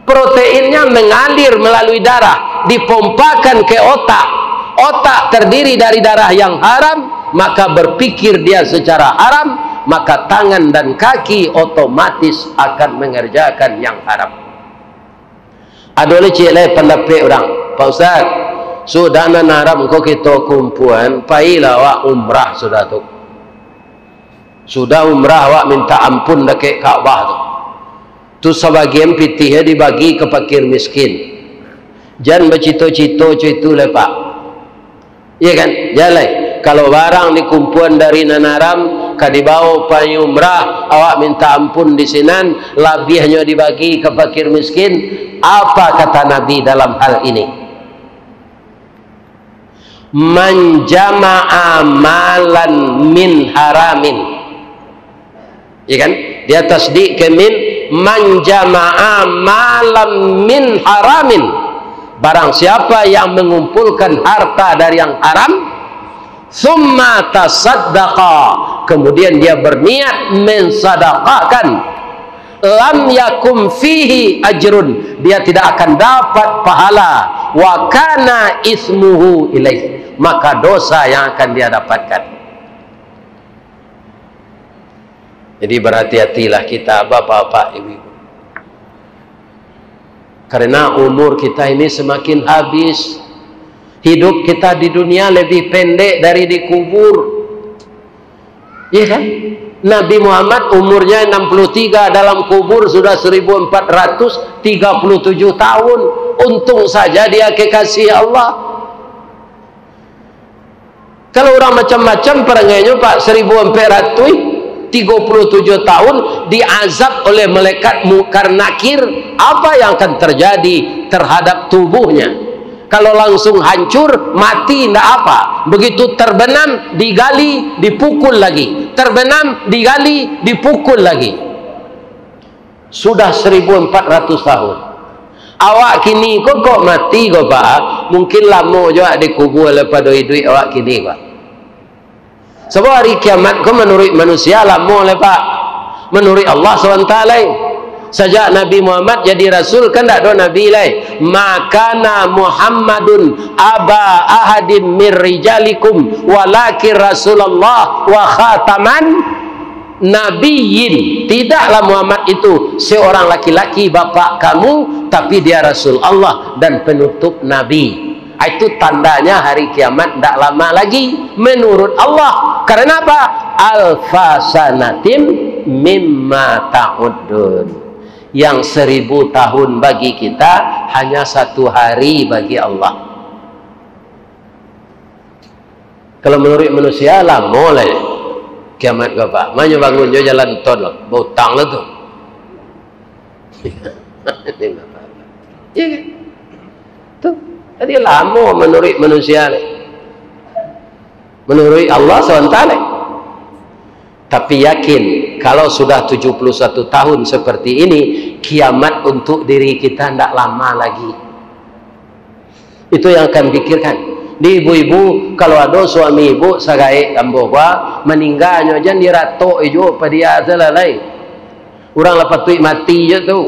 proteinnya mengalir melalui darah, dipompakan ke otak. Otak terdiri dari darah yang haram, maka berpikir dia secara haram, maka tangan dan kaki otomatis akan mengerjakan yang haram. Ado licik lai pandapek urang, "Pak Ustaz, sudah nan haram ko kito kumpuan, pailah awak umrah sudah tu." Sudah umrah, awak minta ampun dakek Ka'bah tu. Tu sabagian pitih dibagi ka pakir miskin. Jan bacito-cito co itu lai, Pak. Iya kan? Jan lai. Kalau barang dikumpuan dari nan haram, ka dibawo pai umrah, awak minta ampun di sinan, labiahnyo dibagi ka pakir miskin. Apa kata Nabi dalam hal ini? "Man jama'a malan min haramin." Ya kan? Dia tasdid ke min, "Man jama'a malan min haramin." Barang siapa yang mengumpulkan harta dari yang haram, "summa tasaddaqa," kemudian dia berniat mensadakahkan, "lam yakum fihi ajrun," dia tidak akan dapat pahala, "wa kana ismuhu ilaih," maka dosa yang akan dia dapatkan. Jadi, berhati-hatilah kita, bapak-bapak, ibu-ibu. Karena umur kita ini semakin habis. Hidup kita di dunia lebih pendek dari di kubur. Iya kan? Nabi Muhammad umurnya enam puluh tiga, dalam kubur sudah seribu empat ratus tiga puluh tujuh tahun. Untung saja dia kekasih Allah. Kalau urang macam-macam parangainyo, Pak, seribu ampek ratuih tigo puluh tujuh tahun diazab oleh malaikat Mungkar Nakir, apa yang akan terjadi terhadap tubuhnya? Kalau langsung hancur, mati, ndak apa. Begitu terbenam, digali, dipukul lagi. Terbenam, digali, dipukul lagi. Sudah seribu empat ratus tahun. Awak kini ko kok mati ko, Pak, mungkin lamo jo awak dikubua daripado iduik awak kini, Pak. Sabab hari kiamat ko manuruik manusia lamo lai, Pak. Manuruik Allah subhanahu wa taala lai. Sajak Nabi Muhammad jadi rasul, kan ndak ado nabi lai. "Ma kana Muhammadun aba ahadim mir rijalikum, walakin Rasulullah wa khataman nabiyyin." Tidaklah Muhammad itu seorang laki-laki bapak kamu, tapi dia Rasul Allah dan penutup nabi. Itu tandanya hari kiamat ndak lama lagi, menurut Allah. Karena apa? "Alfa sanatim mimma ta'uddun." Yang seribu tahun bagi kita hanya satu hari bagi Allah. Kalau manuruik manusia, lamo lai kiamat ko, Pak. Manyo bangun jo jalan tol, bautang lah tu. Iya kan? Tu. Jadi lamo manuruik manusia lai. Manuruik Allah subhanahu wa taala. Tapi yakin, kalau sudah tujuh puluh satu tahun seperti ini, kiamat untuk diri kita ndak lama lagi. Itu yang akan pikirkan. Di ibu-ibu, kalau ado suami ibu sagaek ambo ko, maningganyo jan diratok ijo padia salalai. Urang lah patuik mati jo tu.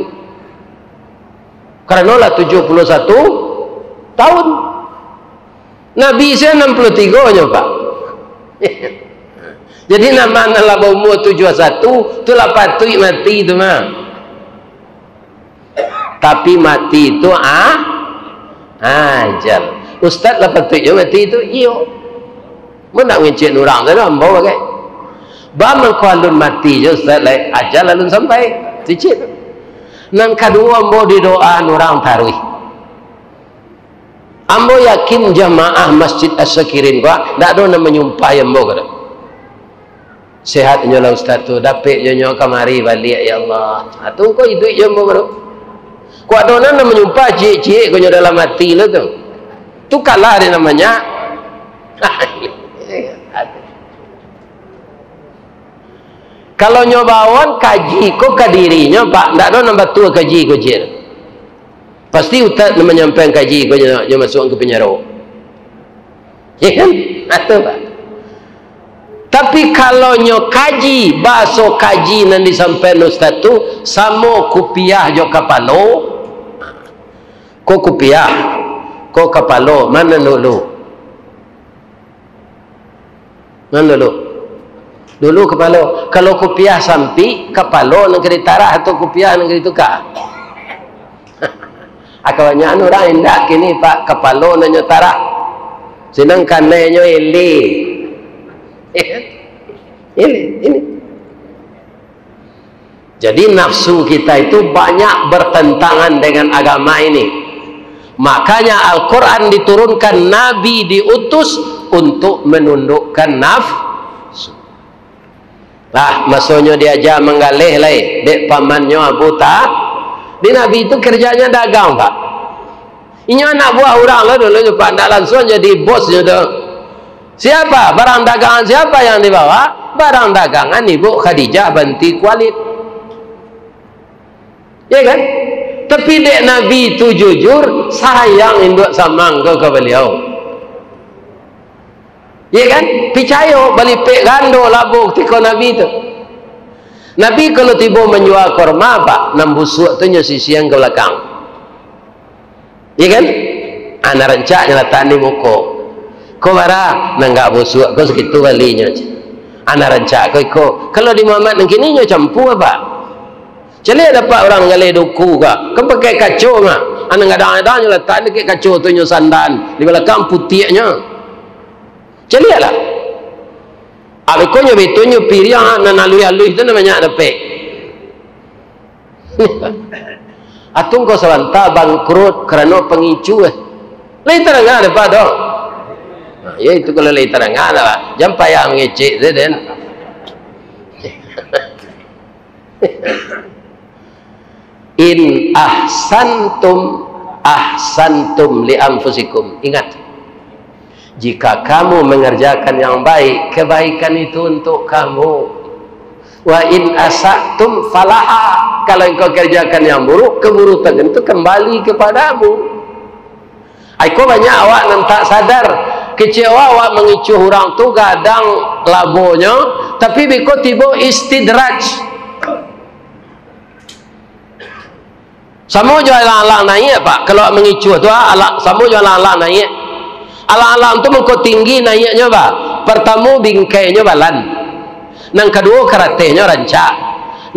Karano lah tujuh puluh satu tahun. Nabi se enam puluh tigo nyo, Pak. Jadi, nan ma nan lah baumua tujuah satu, tu lah patuik mati tu mah. Tapi mati tu, ah, ajal. Ustaz lah patuik jo mati tu, iyo. Mun nak ngincik urang tu, ambo bagai. Ba mangko alun mati jo, Ustaz, lai ajal alun sampai. Cicik tu. Nan kaduo, ambo didoaan urang taruih. Ambo yakin jamaah Masjid As-Sakirin ko, ndak ado nan manyumpahi ambo ko. Sehat inyo lah ustaz tu, dapek jo nyo kamari baliak, ya Allah. Ha, tu ko iduik jo ambo baru. Ko ado nan manyumpah ciek-ciek ko nyo dalam ati lo tu. Tu kalah dek nan banyak. Kalau nyo baoan kaji ko ka dirinyo, Pak, ndak ado nan batua kaji ko ciek. Pasti ustaz nan manyampaian kaji ko nyo, nyo masuak ka panjaro. Ya kan? Atu, Pak. Tapi kalau nyo kaji, baso kaji nan disampaian ustaz tu, samo kupiah jo kapalo. Ko kupiah, ko kapalo, ma nan dulu? Nan dulu? Dulu kapalo. Kalau kupiah sampik, kapalo nan ka ditarah atau kupiah nan ka dituka? Kabanyakan urang indak kini, Pak, kapalo nan nyo tarah. Sinan kanai nyo eleh. Eleh, ini. Jadi, nafsu kita itu banyak bertentangan dengan agama ini. Makanya, Al-Quran diturunkan, Nabi diutus untuk menundukkan nafsu. Lah, masonyo diaja manggaleh lai dek pamannyo Abu Ta-, di Nabi itu kerjanya dagang, Pak. Inyo anak buah urang lah dulu nyo, Pak, ndak langsuang jadi bosnyo tu. Siapa? Barang dagangan siapa yang dibawa? Barang dagangan Ibu Khadijah binti Khuwailid. Ya kan? Tapi dek Nabi tu jujur, sayang induak samang ko ka baliau. Ya kan? Picayo, balipek gando labo tiko Nabi tu. Nabi kalau tibo manjua korma, Pak, nan busuak tu nyo sisiang ka balakang. Iya kan? Ah, nan rancak nyo latak di muko. Ko bara, nan agak busuak ko sakitu balinyo. Anak rancak ko iko. Kalau di Muhammad nan kini nyo campua, Pak. Caliak dapek urang galeh duku ka. Kan pakai kaco mah. Anak gadang-gadang nyo latak dikek kaco tu nyo sandan. Di balakang putiaknyo. Caliaklah. Abih ko nyo betonyo piriang nan aluih-aluih tu nan banyak dapek. Atun ko sabanta bangkrut karano pangicuah. Lai tarang dapek tu. Nah, ya itu kalau lai tarang lah. Jan payah mangecek tu den. In ahsantum, ahsantum li anfusikum. Ingat, jika kamu mengerjakan yang baik, kebaikan itu untuk kamu. Wa in asa'tum falaha. Kalau engkau kerjakan yang buruk, keburukan itu kembali kepadamu. Ai ko banyak awak nan tak sadar. Kecek awak, awak mangicuah urang tu gadang labonyo, tapi biko tibo istidraj. Samo jo alang-alang naiak, Pak. Kalau mangicuah tu, ah, alang, samo jo alang-alang naiak. Alang-alang tu mangko tinggi naiaknyo, bah. Partamo, bingkainyo balan. Nan kaduo, karatehnyo rancak.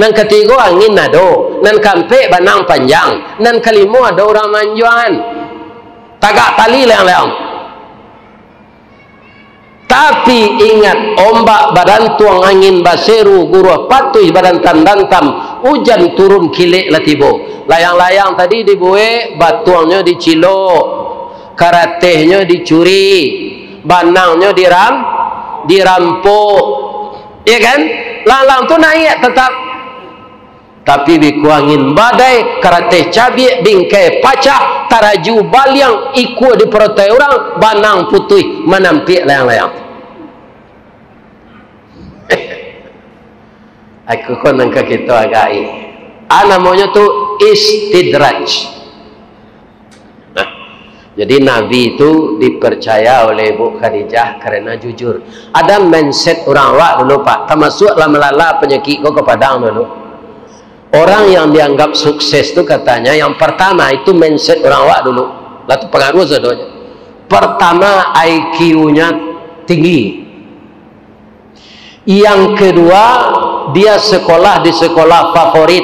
Nan katigo, angin ado. Nan kaampek, banang panjang. Nan kalimo, ado urang manjuangan. Tagak tali layang-layang. Tapi ingat, ombak badantuang, angin baseru, guruah patuih badantam-dantam, ujan turun kilek lah tibo. Layang-layang tadi dibuek, batuangnyo dicilok, karatehnyo dicuri, banangnyo diram-, dirampok. Ya kan? Lalang tu naiak tatap. Tapi biko angin badai, karateh cabiak, bingkai pacah, taraju baliang, ikua diparotai urang, banang putuih, manampiak layang-layang. Aku ko nan ka kito agai. Ah, namonyo tu istidraj. Nah, jadi Nabi itu dipercaya oleh Ibu Khadijah karena jujur. Ada mindset urang awak dulu, Pak, tamasuak lah malala panyakik ko ka Padang dulu. Orang yang dianggap sukses tu katanya yang pertama itu mindset urang awak dulu. Lah tu pengaruh sadonyo. Pertama, I Q-nya tinggi. Yang kedua, dia sekolah di sekolah favorit.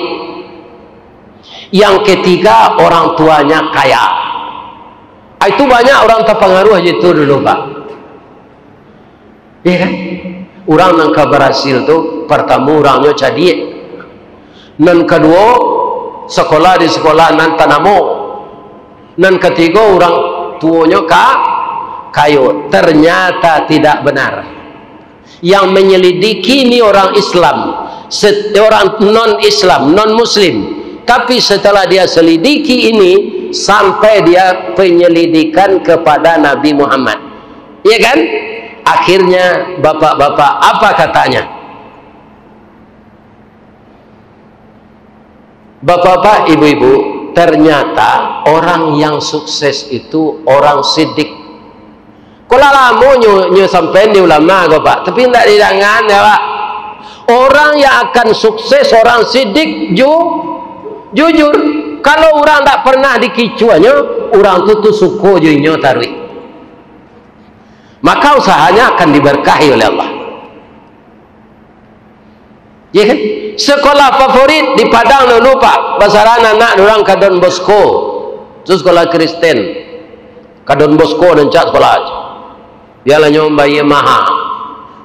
Yang ketiga, orang tuanya kaya. Ah, itu banyak orang terpengaruh aja itu dulu, Pak. Iya kan? Urang nan ka barasil tu, partamo urangnyo cadiak. Nan kaduo, sekolah di sekolah nan tanamo. Nan katigo, urang tuonyo ka-, kayo. Ternyata tidak benar. Yang menyelidiki ini orang Islam, set-, orang non-Islam, non-Muslim. Tapi setelah dia selidiki ini, sampai dia penyelidikan kepada Nabi Muhammad. Iya kan? Akhirnya, bapak-bapak, apa katanya? Bapak-bapak, ibu-ibu, ternyata orang yang sukses itu orang sidik. Ko lah lamo nyo, nyo sampaian di ulama ko, Pak, tapi ndak didangan dek awak. Orang yang akan sukses, orang sidik, ju-, jujur. Kalau urang ndak pernah dikicuahnyo, urang tu, tu suko jo inyo taruih. Maka usahanya akan diberkahi oleh Allah. Ya kan? Sekolah favorit di Padang dulu, Pak, basaran anak urang ka Don Bosco. Itu sekolah Kristen. Ka Don Bosco rancak sekolah. Bialah nyo mambayia maha.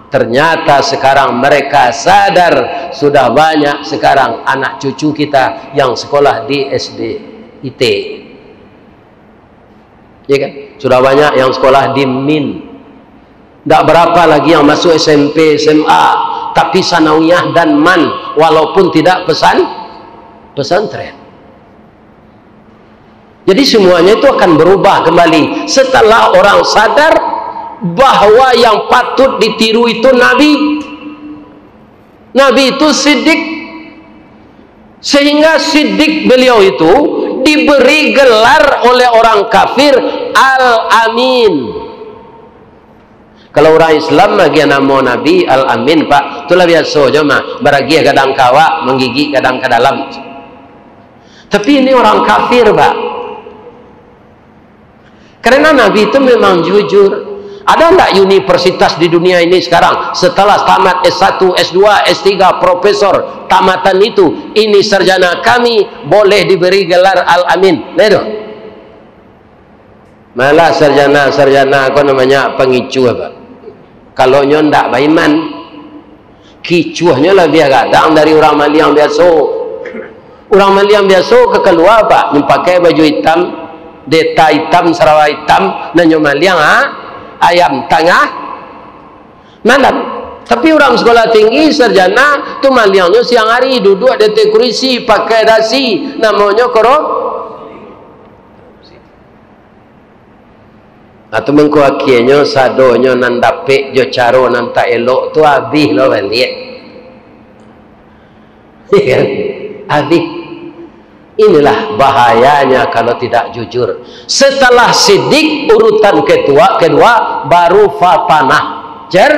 Ternyata sekarang mereka sadar, sudah banyak sekarang anak cucu kita yang sekolah di S D I T. Ya kan? Sudah banyak yang sekolah di MIN. Ndak berapa lagi yang masuk S M P, S M A, tapi sanawiyah dan MAN, walaupun tidak pesan-, pesantren. Jadi semuanya itu akan berubah kembali setelah orang sadar bahwa yang patut ditiru itu Nabi. Nabi itu sidik, sehingga sidik beliau itu diberi gelar oleh orang kafir Al-Amin. Kalau urang Islam agiah namo Nabi Al-Amin, Pak, itulah biaso jo mah, baragiah gadang ka awak, manggigik gadang ka dalam. Tapi ini orang kafir, Pak. Karena Nabi itu memang jujur. Ada ndak universitas di dunia ini sekarang, setelah tamat S satu, S dua, S tiga, profesor, tamatan itu, ini sarjana kami, boleh diberi gelar Al-Amin? Nah, itu. Malah sarjana-sarjana ko namanya pangicuah, Pak. Kalau nyo ndak baiman, kicuahnyo labiah gadang dari urang maliang biaso. Urang maliang biaso ka kalua, Pak, nyo pakai baju itam, deta itam, sarawa itam, nan nyo maliang, ha? Ayam tangah malam. Tapi urang sekolah tinggi, sarjana, tu maliangnyo siang hari, duduak di ateh kurisi, pakai dasi, namonyo koro-, Nah, tu mangko akienyo sadonyo nan dapek jo caro nan tak elok tu abih lo baliak. Iya kan? Abih. Inilah bahayanya kalau tidak jujur. Setelah sidik, urutan ketua, kedua, baru fatanah. Cer?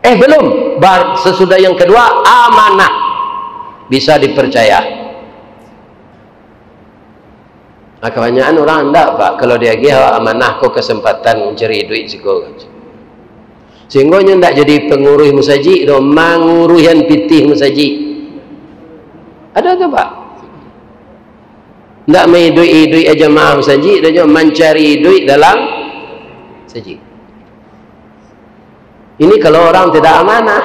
Eh, belum. Bar-, sesudah yang kedua, amanah. Bisa dipercaya. Nah, kabanyakan urang ndak, Pak, kalau diagiah amanah ko kesempatan mancari duit siko. Sehinggo nyo ndak jadi panguruih musajik doh, manguruihan pitih musajik. Ada tu, Pak? Ndak maiduik-iduik jamaah musajik doh, nyo mancari duit dalam musajik. Ini kalau orang tidak amanah.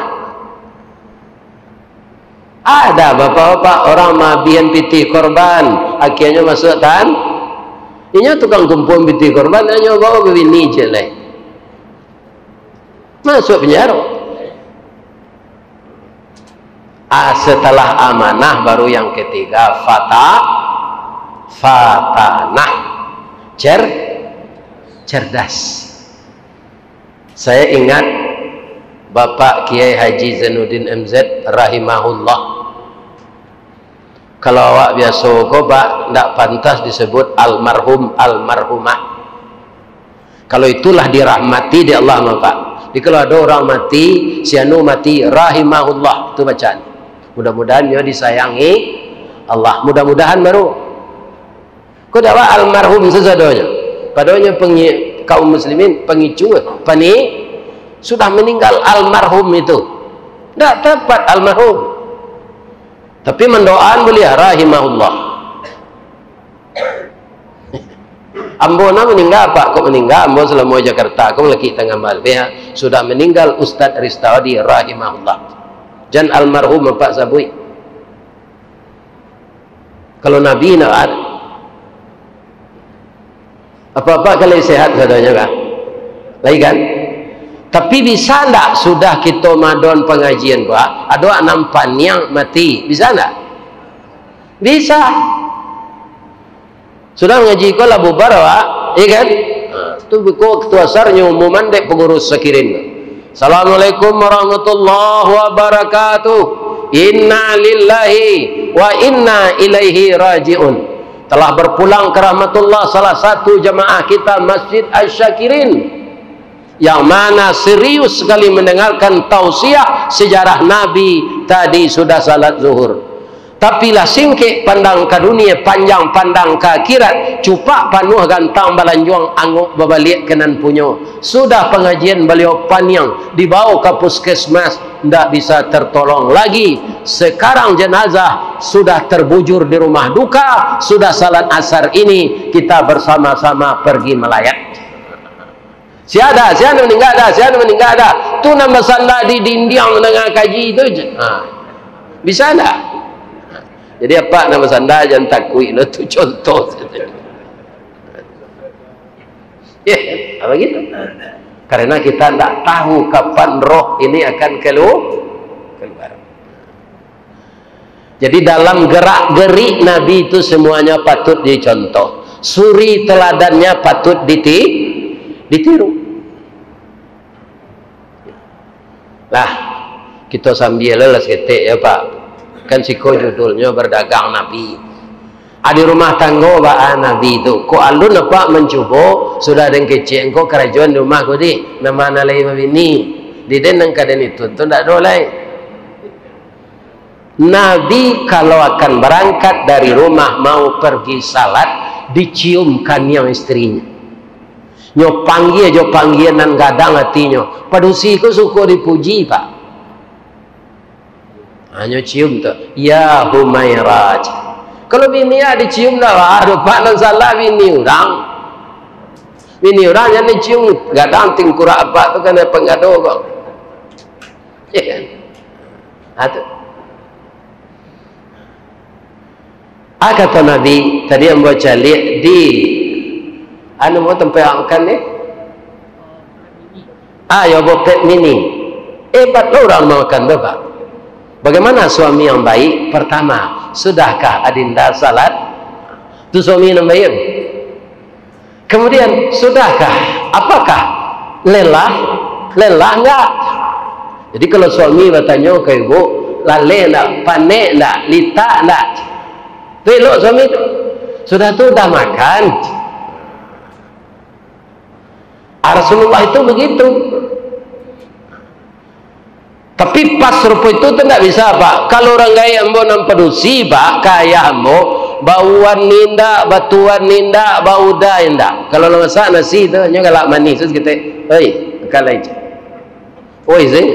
Ada bapak-bapak orang maabihan pitih korban, akhirnyo masuak tahan. Inyo tukang kumpul pitih korban, hanyo bawa babini ciek lai. Masuak penjaro. Ah, setelah amanah baru yang ketiga, fata-, fatanah. Cer-, cerdas. Saya ingat Bapak Kiai Haji Zainuddin M Z rahimahullah. Kalau awak biaso ko, Pak, ndak pantas disebut almarhum, almarhumah. Kalau itulah dirahmati dek Allah mah, Pak. Jadi kalau ado urang mati, si anu mati, rahimahullah, tu bacaan. Mudah-mudahan nyo disayangi Allah. Mudah-mudahan baru. Ko dak, Pak, almarhum sasadonyo. Padonyo pengi-, kaum muslimin, pangicuah, pani-, sudah meninggal almarhum itu. Ndak tepat almarhum. Tapi mandoaan buliah, rahimahullah. Ambo nah maningga, Pak, kok maningga, ambo salamo Jakarta, kok malakik tangah malam, ya, sudah meninggal Ustaz Ristawadi, rahimahullah. Jan almarhum Apak sabuik. Kalau Nabi nak ada. Apa-apa kalau sehat sadonyo, kan? Lai, kan? Tapi bisa ndak sudah kito madon pangajian, Pak, ado anam paniang mati? Bisa ndak? Bisa. Sudah mangaji ko lah bubar, Pak. Iya, kan? Ha, tu biko ketua sarnyo umuman dek pengurus sakirin. Assalamualaikum warahmatullahi wabarakatuh. Inna lillahi wa inna ilaihi raji'un. Telah berpulang ke rahmatullah salah satu jamaah kita Masjid Asy-Syakirin, yang mana serius sekali mendengarkan tausiah sejarah Nabi tadi sudah salat zuhur. Tapi lah singkek pandang ka dunia, panjang pandang ka akhirat, cupak panuah gantang balanjuang, angok babaliak ka nan punyo. Sudah pangajian baliau paniang, dibawa ka puskesmas, ndak bisa tertolong lagi. Sekarang jenazah sudah terbujur di rumah duka, sudah salat asar ini kita bersama-sama pergi melayat. Sia ado, sia nan maningga ado, sia nan maningga ado. Tu nan basanda di dindiang mandanga kaji tu je. Ha. Bisa ndak? Jadi, Apak nan basanda jan takuik lo, tu contoh sajo. Ya, apa gitu? Karena kita ndak tahu kapan roh ini akan kelu-, keluar. Jadi, dalam gerak-gerik Nabi itu semuanya patut dicontoh. Suri teladannya patut diti-, ditiru. Lah, kito sambialah saketek, ya, Pak. Kan siko judulnyo Berdagang Nabi. Ah, di rumah tanggo baa Nabi tu. Kok alun Apak mancubo, sudah den kecek ko karajoan di rumah ko di. Nan ma nan lai babini. Di den nan ka den itu tu ndak ado lai. Nabi kalau akan berangkat dari rumah mau pergi salat, dicium kaniang istrinya. Nyo panggia jo panggian nan gadang atinyo. Padusi ko suko dipuji, Pak. Hanyo cium tu, "Ya Humairah." Kalau bini ah dicium dak, wah, ado Pak nan salah bini urang. Bini urang jan dicium, gadang tingkurak Apak tu kanai pangado ko. Iyo kan? Ha, tu. Ah, kato Nabi, tadi ambo caliak di, anu, mo tampek makan ni? Ah, yo, Bopet Mini. Hebat lo urang makan tu, Pak. Bagaimana suami yang baik? Pertama, sudahkah Adinda salat? Tu suami nan baik. Kemudian, sudahkah? Apakah lelah? Lelah enggak? Jadi, kalau suami batanyo ka ibu, "Laleh enggak? Panek enggak? Litak enggak?" Tu elok suami tu. Sudah tu, "Udah makan?" Ah, Rasulullah itu begitu. Tapi pas rupo itu tu ndak bisa, Pak. Kalau urang gaek ambo nan padusi, Pak, ka ayah ambo, bauan indak, batuan indak, bauda indak. Kalau lah masak nasi tu, nyo galak manih tu saketek. Oi, makan lai. Oi, Zain.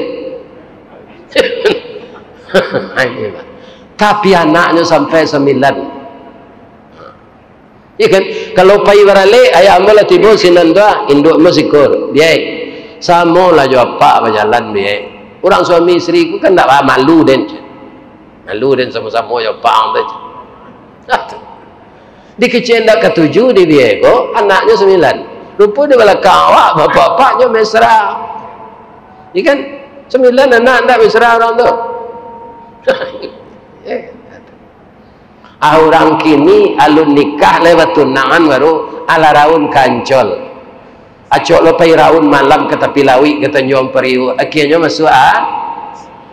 Tapi anaknyo sampai sambilan. Iyo kan? Kalau pai baralek, ayah ambo lah tibo sinan tu, ah, induak ambo sikua, biai. Samo lah jo apak bajalan, biai. Urang suami isteri ko kan ndak ba-, malu den. Malu den samo-samo jo apak ang tu. Di kecek ndak katuju di biai ko, anaknyo sambilan. Rupo di balakang awak, bapak-bapaknyo mesra. Iyo kan? Sambilan anak ndak mesra urang tu. Eh. Ah, urang kini alun nikah lai batunangan baru, alah raun ka Ancol. Acok lo pai raun malam ka tapi lauik, ka Tanjuang Pariuk. Akhianyo masuak a-,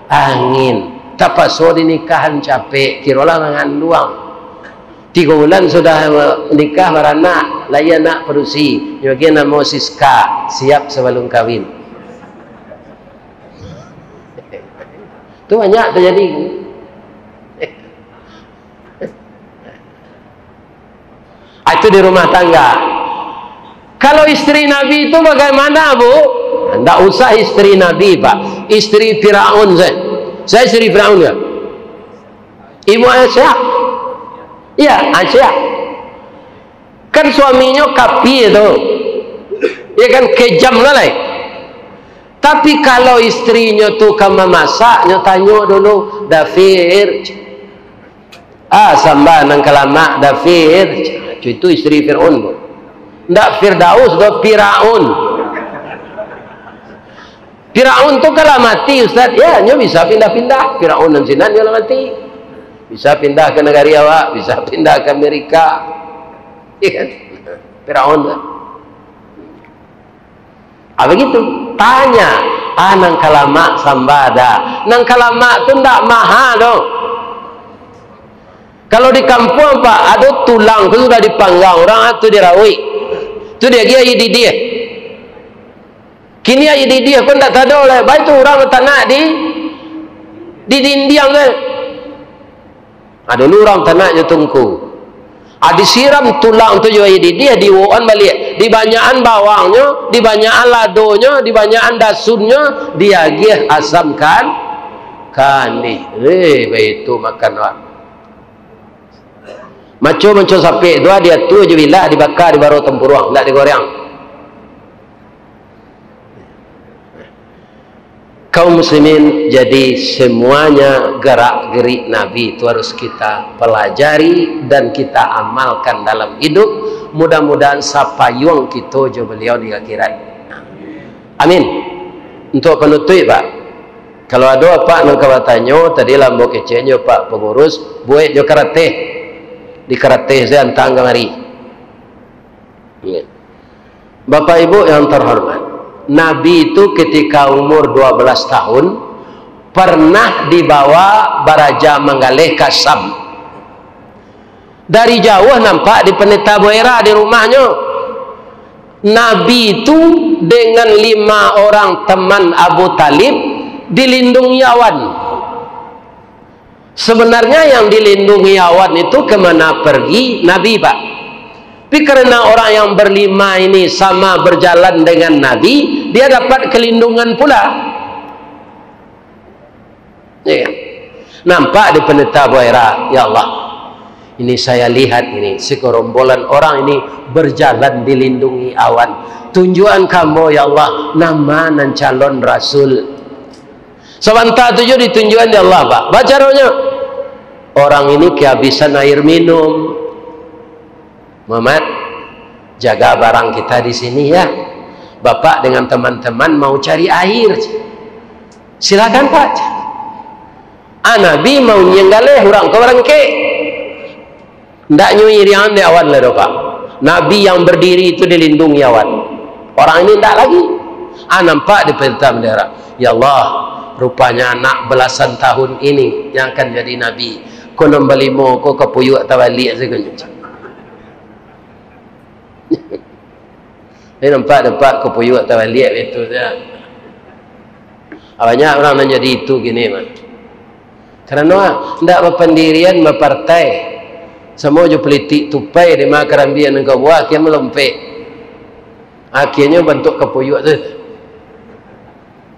angin. Tapaso dinikahan capek, kirolah manganduang. Tigo bulan sudah nikah baranak, lai anak padusi. Nyo agiah namo Siska, siap sabalum kawin. Tu banyak tajadi. Ah, itu di rumah tangga. Kalau isteri Nabi itu bagaimana, Bu? Ndak usah isteri Nabi, Pak. Isteri Firaun saja. Saya isteri Firaun, ya? Ibu Aisyah. Iya, Aisyah. Kan suaminyo kapia tu. Ya kan, kejam lah lai. Tapi kalau isterinyo tu ka mamasak, nyo tanyo dulu, "Dafir." "Ah, samba nan ka lamak, Dafir." Itu isteri Firaun tu. Ndak Firdaus doh, Firaun. Firaun tu kan lah mati, Ustaz. Ya, nyo bisa pindah-pindah. Firaun nan sinan nyo lah mati. Bisa pindah ka nagari awak, bisa pindah ka Amerika. Iya kan? Firaun tu. Ah, begitu. Tanya, "Ah, nan ka lamak samba dak?" Nan ka lamak tu ndak maha doh. Kalau di kampuang, Pak, ado tulang tu sudah dipanggang urang, ah, tu dirauik. Tu diagiah aia didiah. Kini aia didiah pun ndak tado lai. Baitu urang batanak di, di dindiang tu. Ah, dulu urang tanak jo tungku. Ah, disiram tulang tu jo aia didiah, diiwokan baliak. Dibanyakan bawangnyo, dibanyakan ladonyo, dibanyakan dasunnyo, diagiah asam kan, kandih. Eh, baitu makan urang. Maco-maco sapek tu, ah, diatua jo bilah, dibaka, dibaro tampuruang, ndak digoreang. Kaum muslimin, jadi semuanya gerak-gerik Nabi itu harus kita pelajari dan kita amalkan dalam hidup. Mudah-mudahan sapayuang kito jo beliau di akhirat. Amin. Untuk penutup, Pak, kalau ado apak nan ka batanyo, tadi lah ambo kecek jo Pak Pengurus, buek jo karateh. Di karateh sajo antang kamari. Ya. Bapak Ibu yang terhormat, Nabi itu ketika umur dua belas tahun, pernah dibawa baraja manggaleh ka Syam. Dari jauh nampak di Pendeta Boera di rumahnyo. Nabi itu dengan lima orang teman Abu Thalib dilindungi awan. Sebenarnya yang dilindungi awan itu kemana pergi Nabi, Pak. Tapi karena orang yang berlima ini sama berjalan dengan Nabi, dia dapat kelindungan pula. Ya kan? Nampak di Pendeta Buaira, ya Allah, ini saya lihat ini, segerombolan orang ini berjalan dilindungi awan. Tunjukan ka ambo, ya Allah, nama nan calon rasul. Sabanta tu jo ditunjukan dek Allah, Pak. Bacaronyo, orang ini kehabisan air minum. Muhammad, jaga barang kita di sini ya. Bapak dengan teman-teman mau cari air. Silakan, Pak. Ah, Nabi mau nyiang galeh, urang ko barangkek. Ndak nyo iriangan dek awan lah doh, Pak. Nabi yang berdiri itu dilindungi awan. Orang ini ndak lagi. Ah, nampak di Pendeta Buaira. Ya Allah, rupanya anak belasan tahun ini yang akan jadi nabi. Ko nan balimo ko kapuyuak tabaliak sajo. Jadi nampak, nampak kapuyuak tabaliak itu sajo. Ah, banyak urang nan jadi itu kini mah. Karano ndak bapandirian, bapartai. Samo jo palitik tupai di ma karambia nan ka buah, akhia malompek. Akhianyo bantuak kapuyuak tu.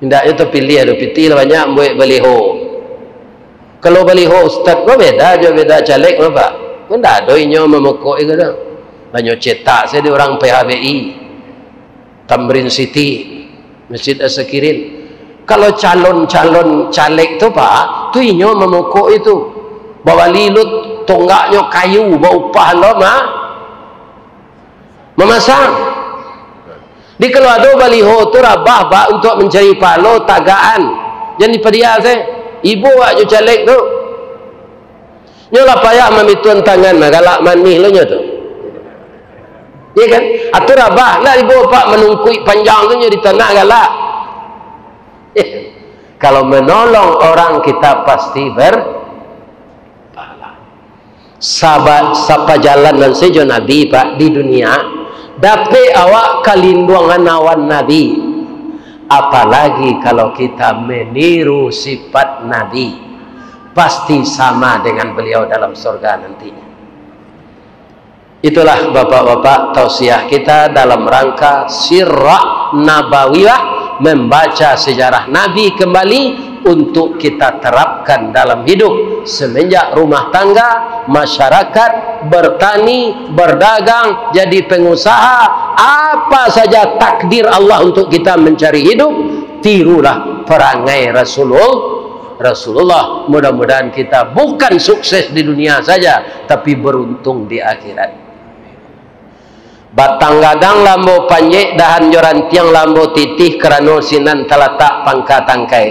Indaknyo tapiliah tu, pitih lah banyak buek baliho. Kalau baliho ustad ko beda jo beda caleg mah, Pak. Ko ndak ado inyo mamokok iko tu. Lah nyo cetak sajo di urang P H B I, Tamrin City, Masjid Assakirin. Kalau calon-calon caleg tu, Pak, tu inyo mamokok itu. Babali lo tonggaknyo kayu, baupah lo ma-, mamasang. Di kalau ado baliho tu rabah, Pak, untuak mancari pahalo, tagakan. Jan dipadiah se. Ibo awak jo caleg tu. Nyo lah payah mamituan tangan, nah, galak manih lo nyo tu. Iya kan? Atu rabah, ndak ibo Pak manungkuik panjang tu nyo di tanah galak. Kalau menolong orang, kita pasti berpahala. Sahabat, sapajalanan sajo Nabi, Pak, di dunia, dapek awak kalinduangan awan Nabi. Apalagi kalau kita meniru sifat Nabi, pasti sama dengan beliau dalam surga nantinya. Itulah, bapak-bapak, tausiah kita dalam rangka sirah nabawiyah, membaca sejarah Nabi kembali untuk kita terapkan dalam hidup, semenjak rumah tangga, masyarakat, bertani, berdagang, jadi pengusaha, apa saja takdir Allah untuk kita mencari hidup, tirulah perangai Rasulul-, Rasulullah. Mudah-mudahan kita bukan sukses di dunia saja, tapi beruntung di akhirat. Batang gadang lah ambo panjek, dahan jo rantiang lah ambo titih, karano sinan talatak pangka tangkai.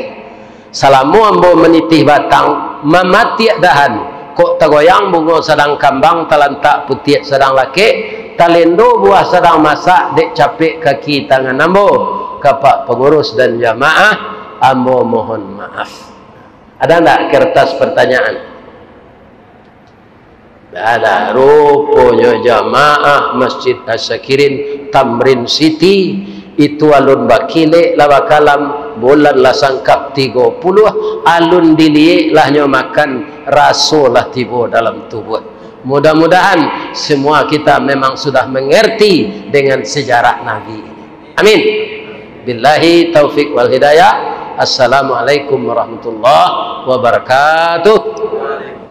Salamo ambo manitih batang, mamatiak dahan, kok tagoyang bungo sadang kambang, talantak putiak sadang lakek, talendo buah sadang masak, dek capek kaki tangan ambo. Ka Pak Pangurus dan jamaah, ambo mohon maaf. Ada ndak kertas pertanyaan? Ndak ada. Ruponyo jamaah Masjid Asyakirin, Tamrin City, itu alun bakilek lah bakalam, bulan lah sangkap tigo puluah, alun diliek lah nyo makan, raso lah tibo dalam tubuah. Mudah-mudahan semua kita memang sudah mengerti dengan sejarah Nabi ini. Amin. Billahi taufik wal hidayah. Assalamualaikum warahmatullahi wabarakatuh.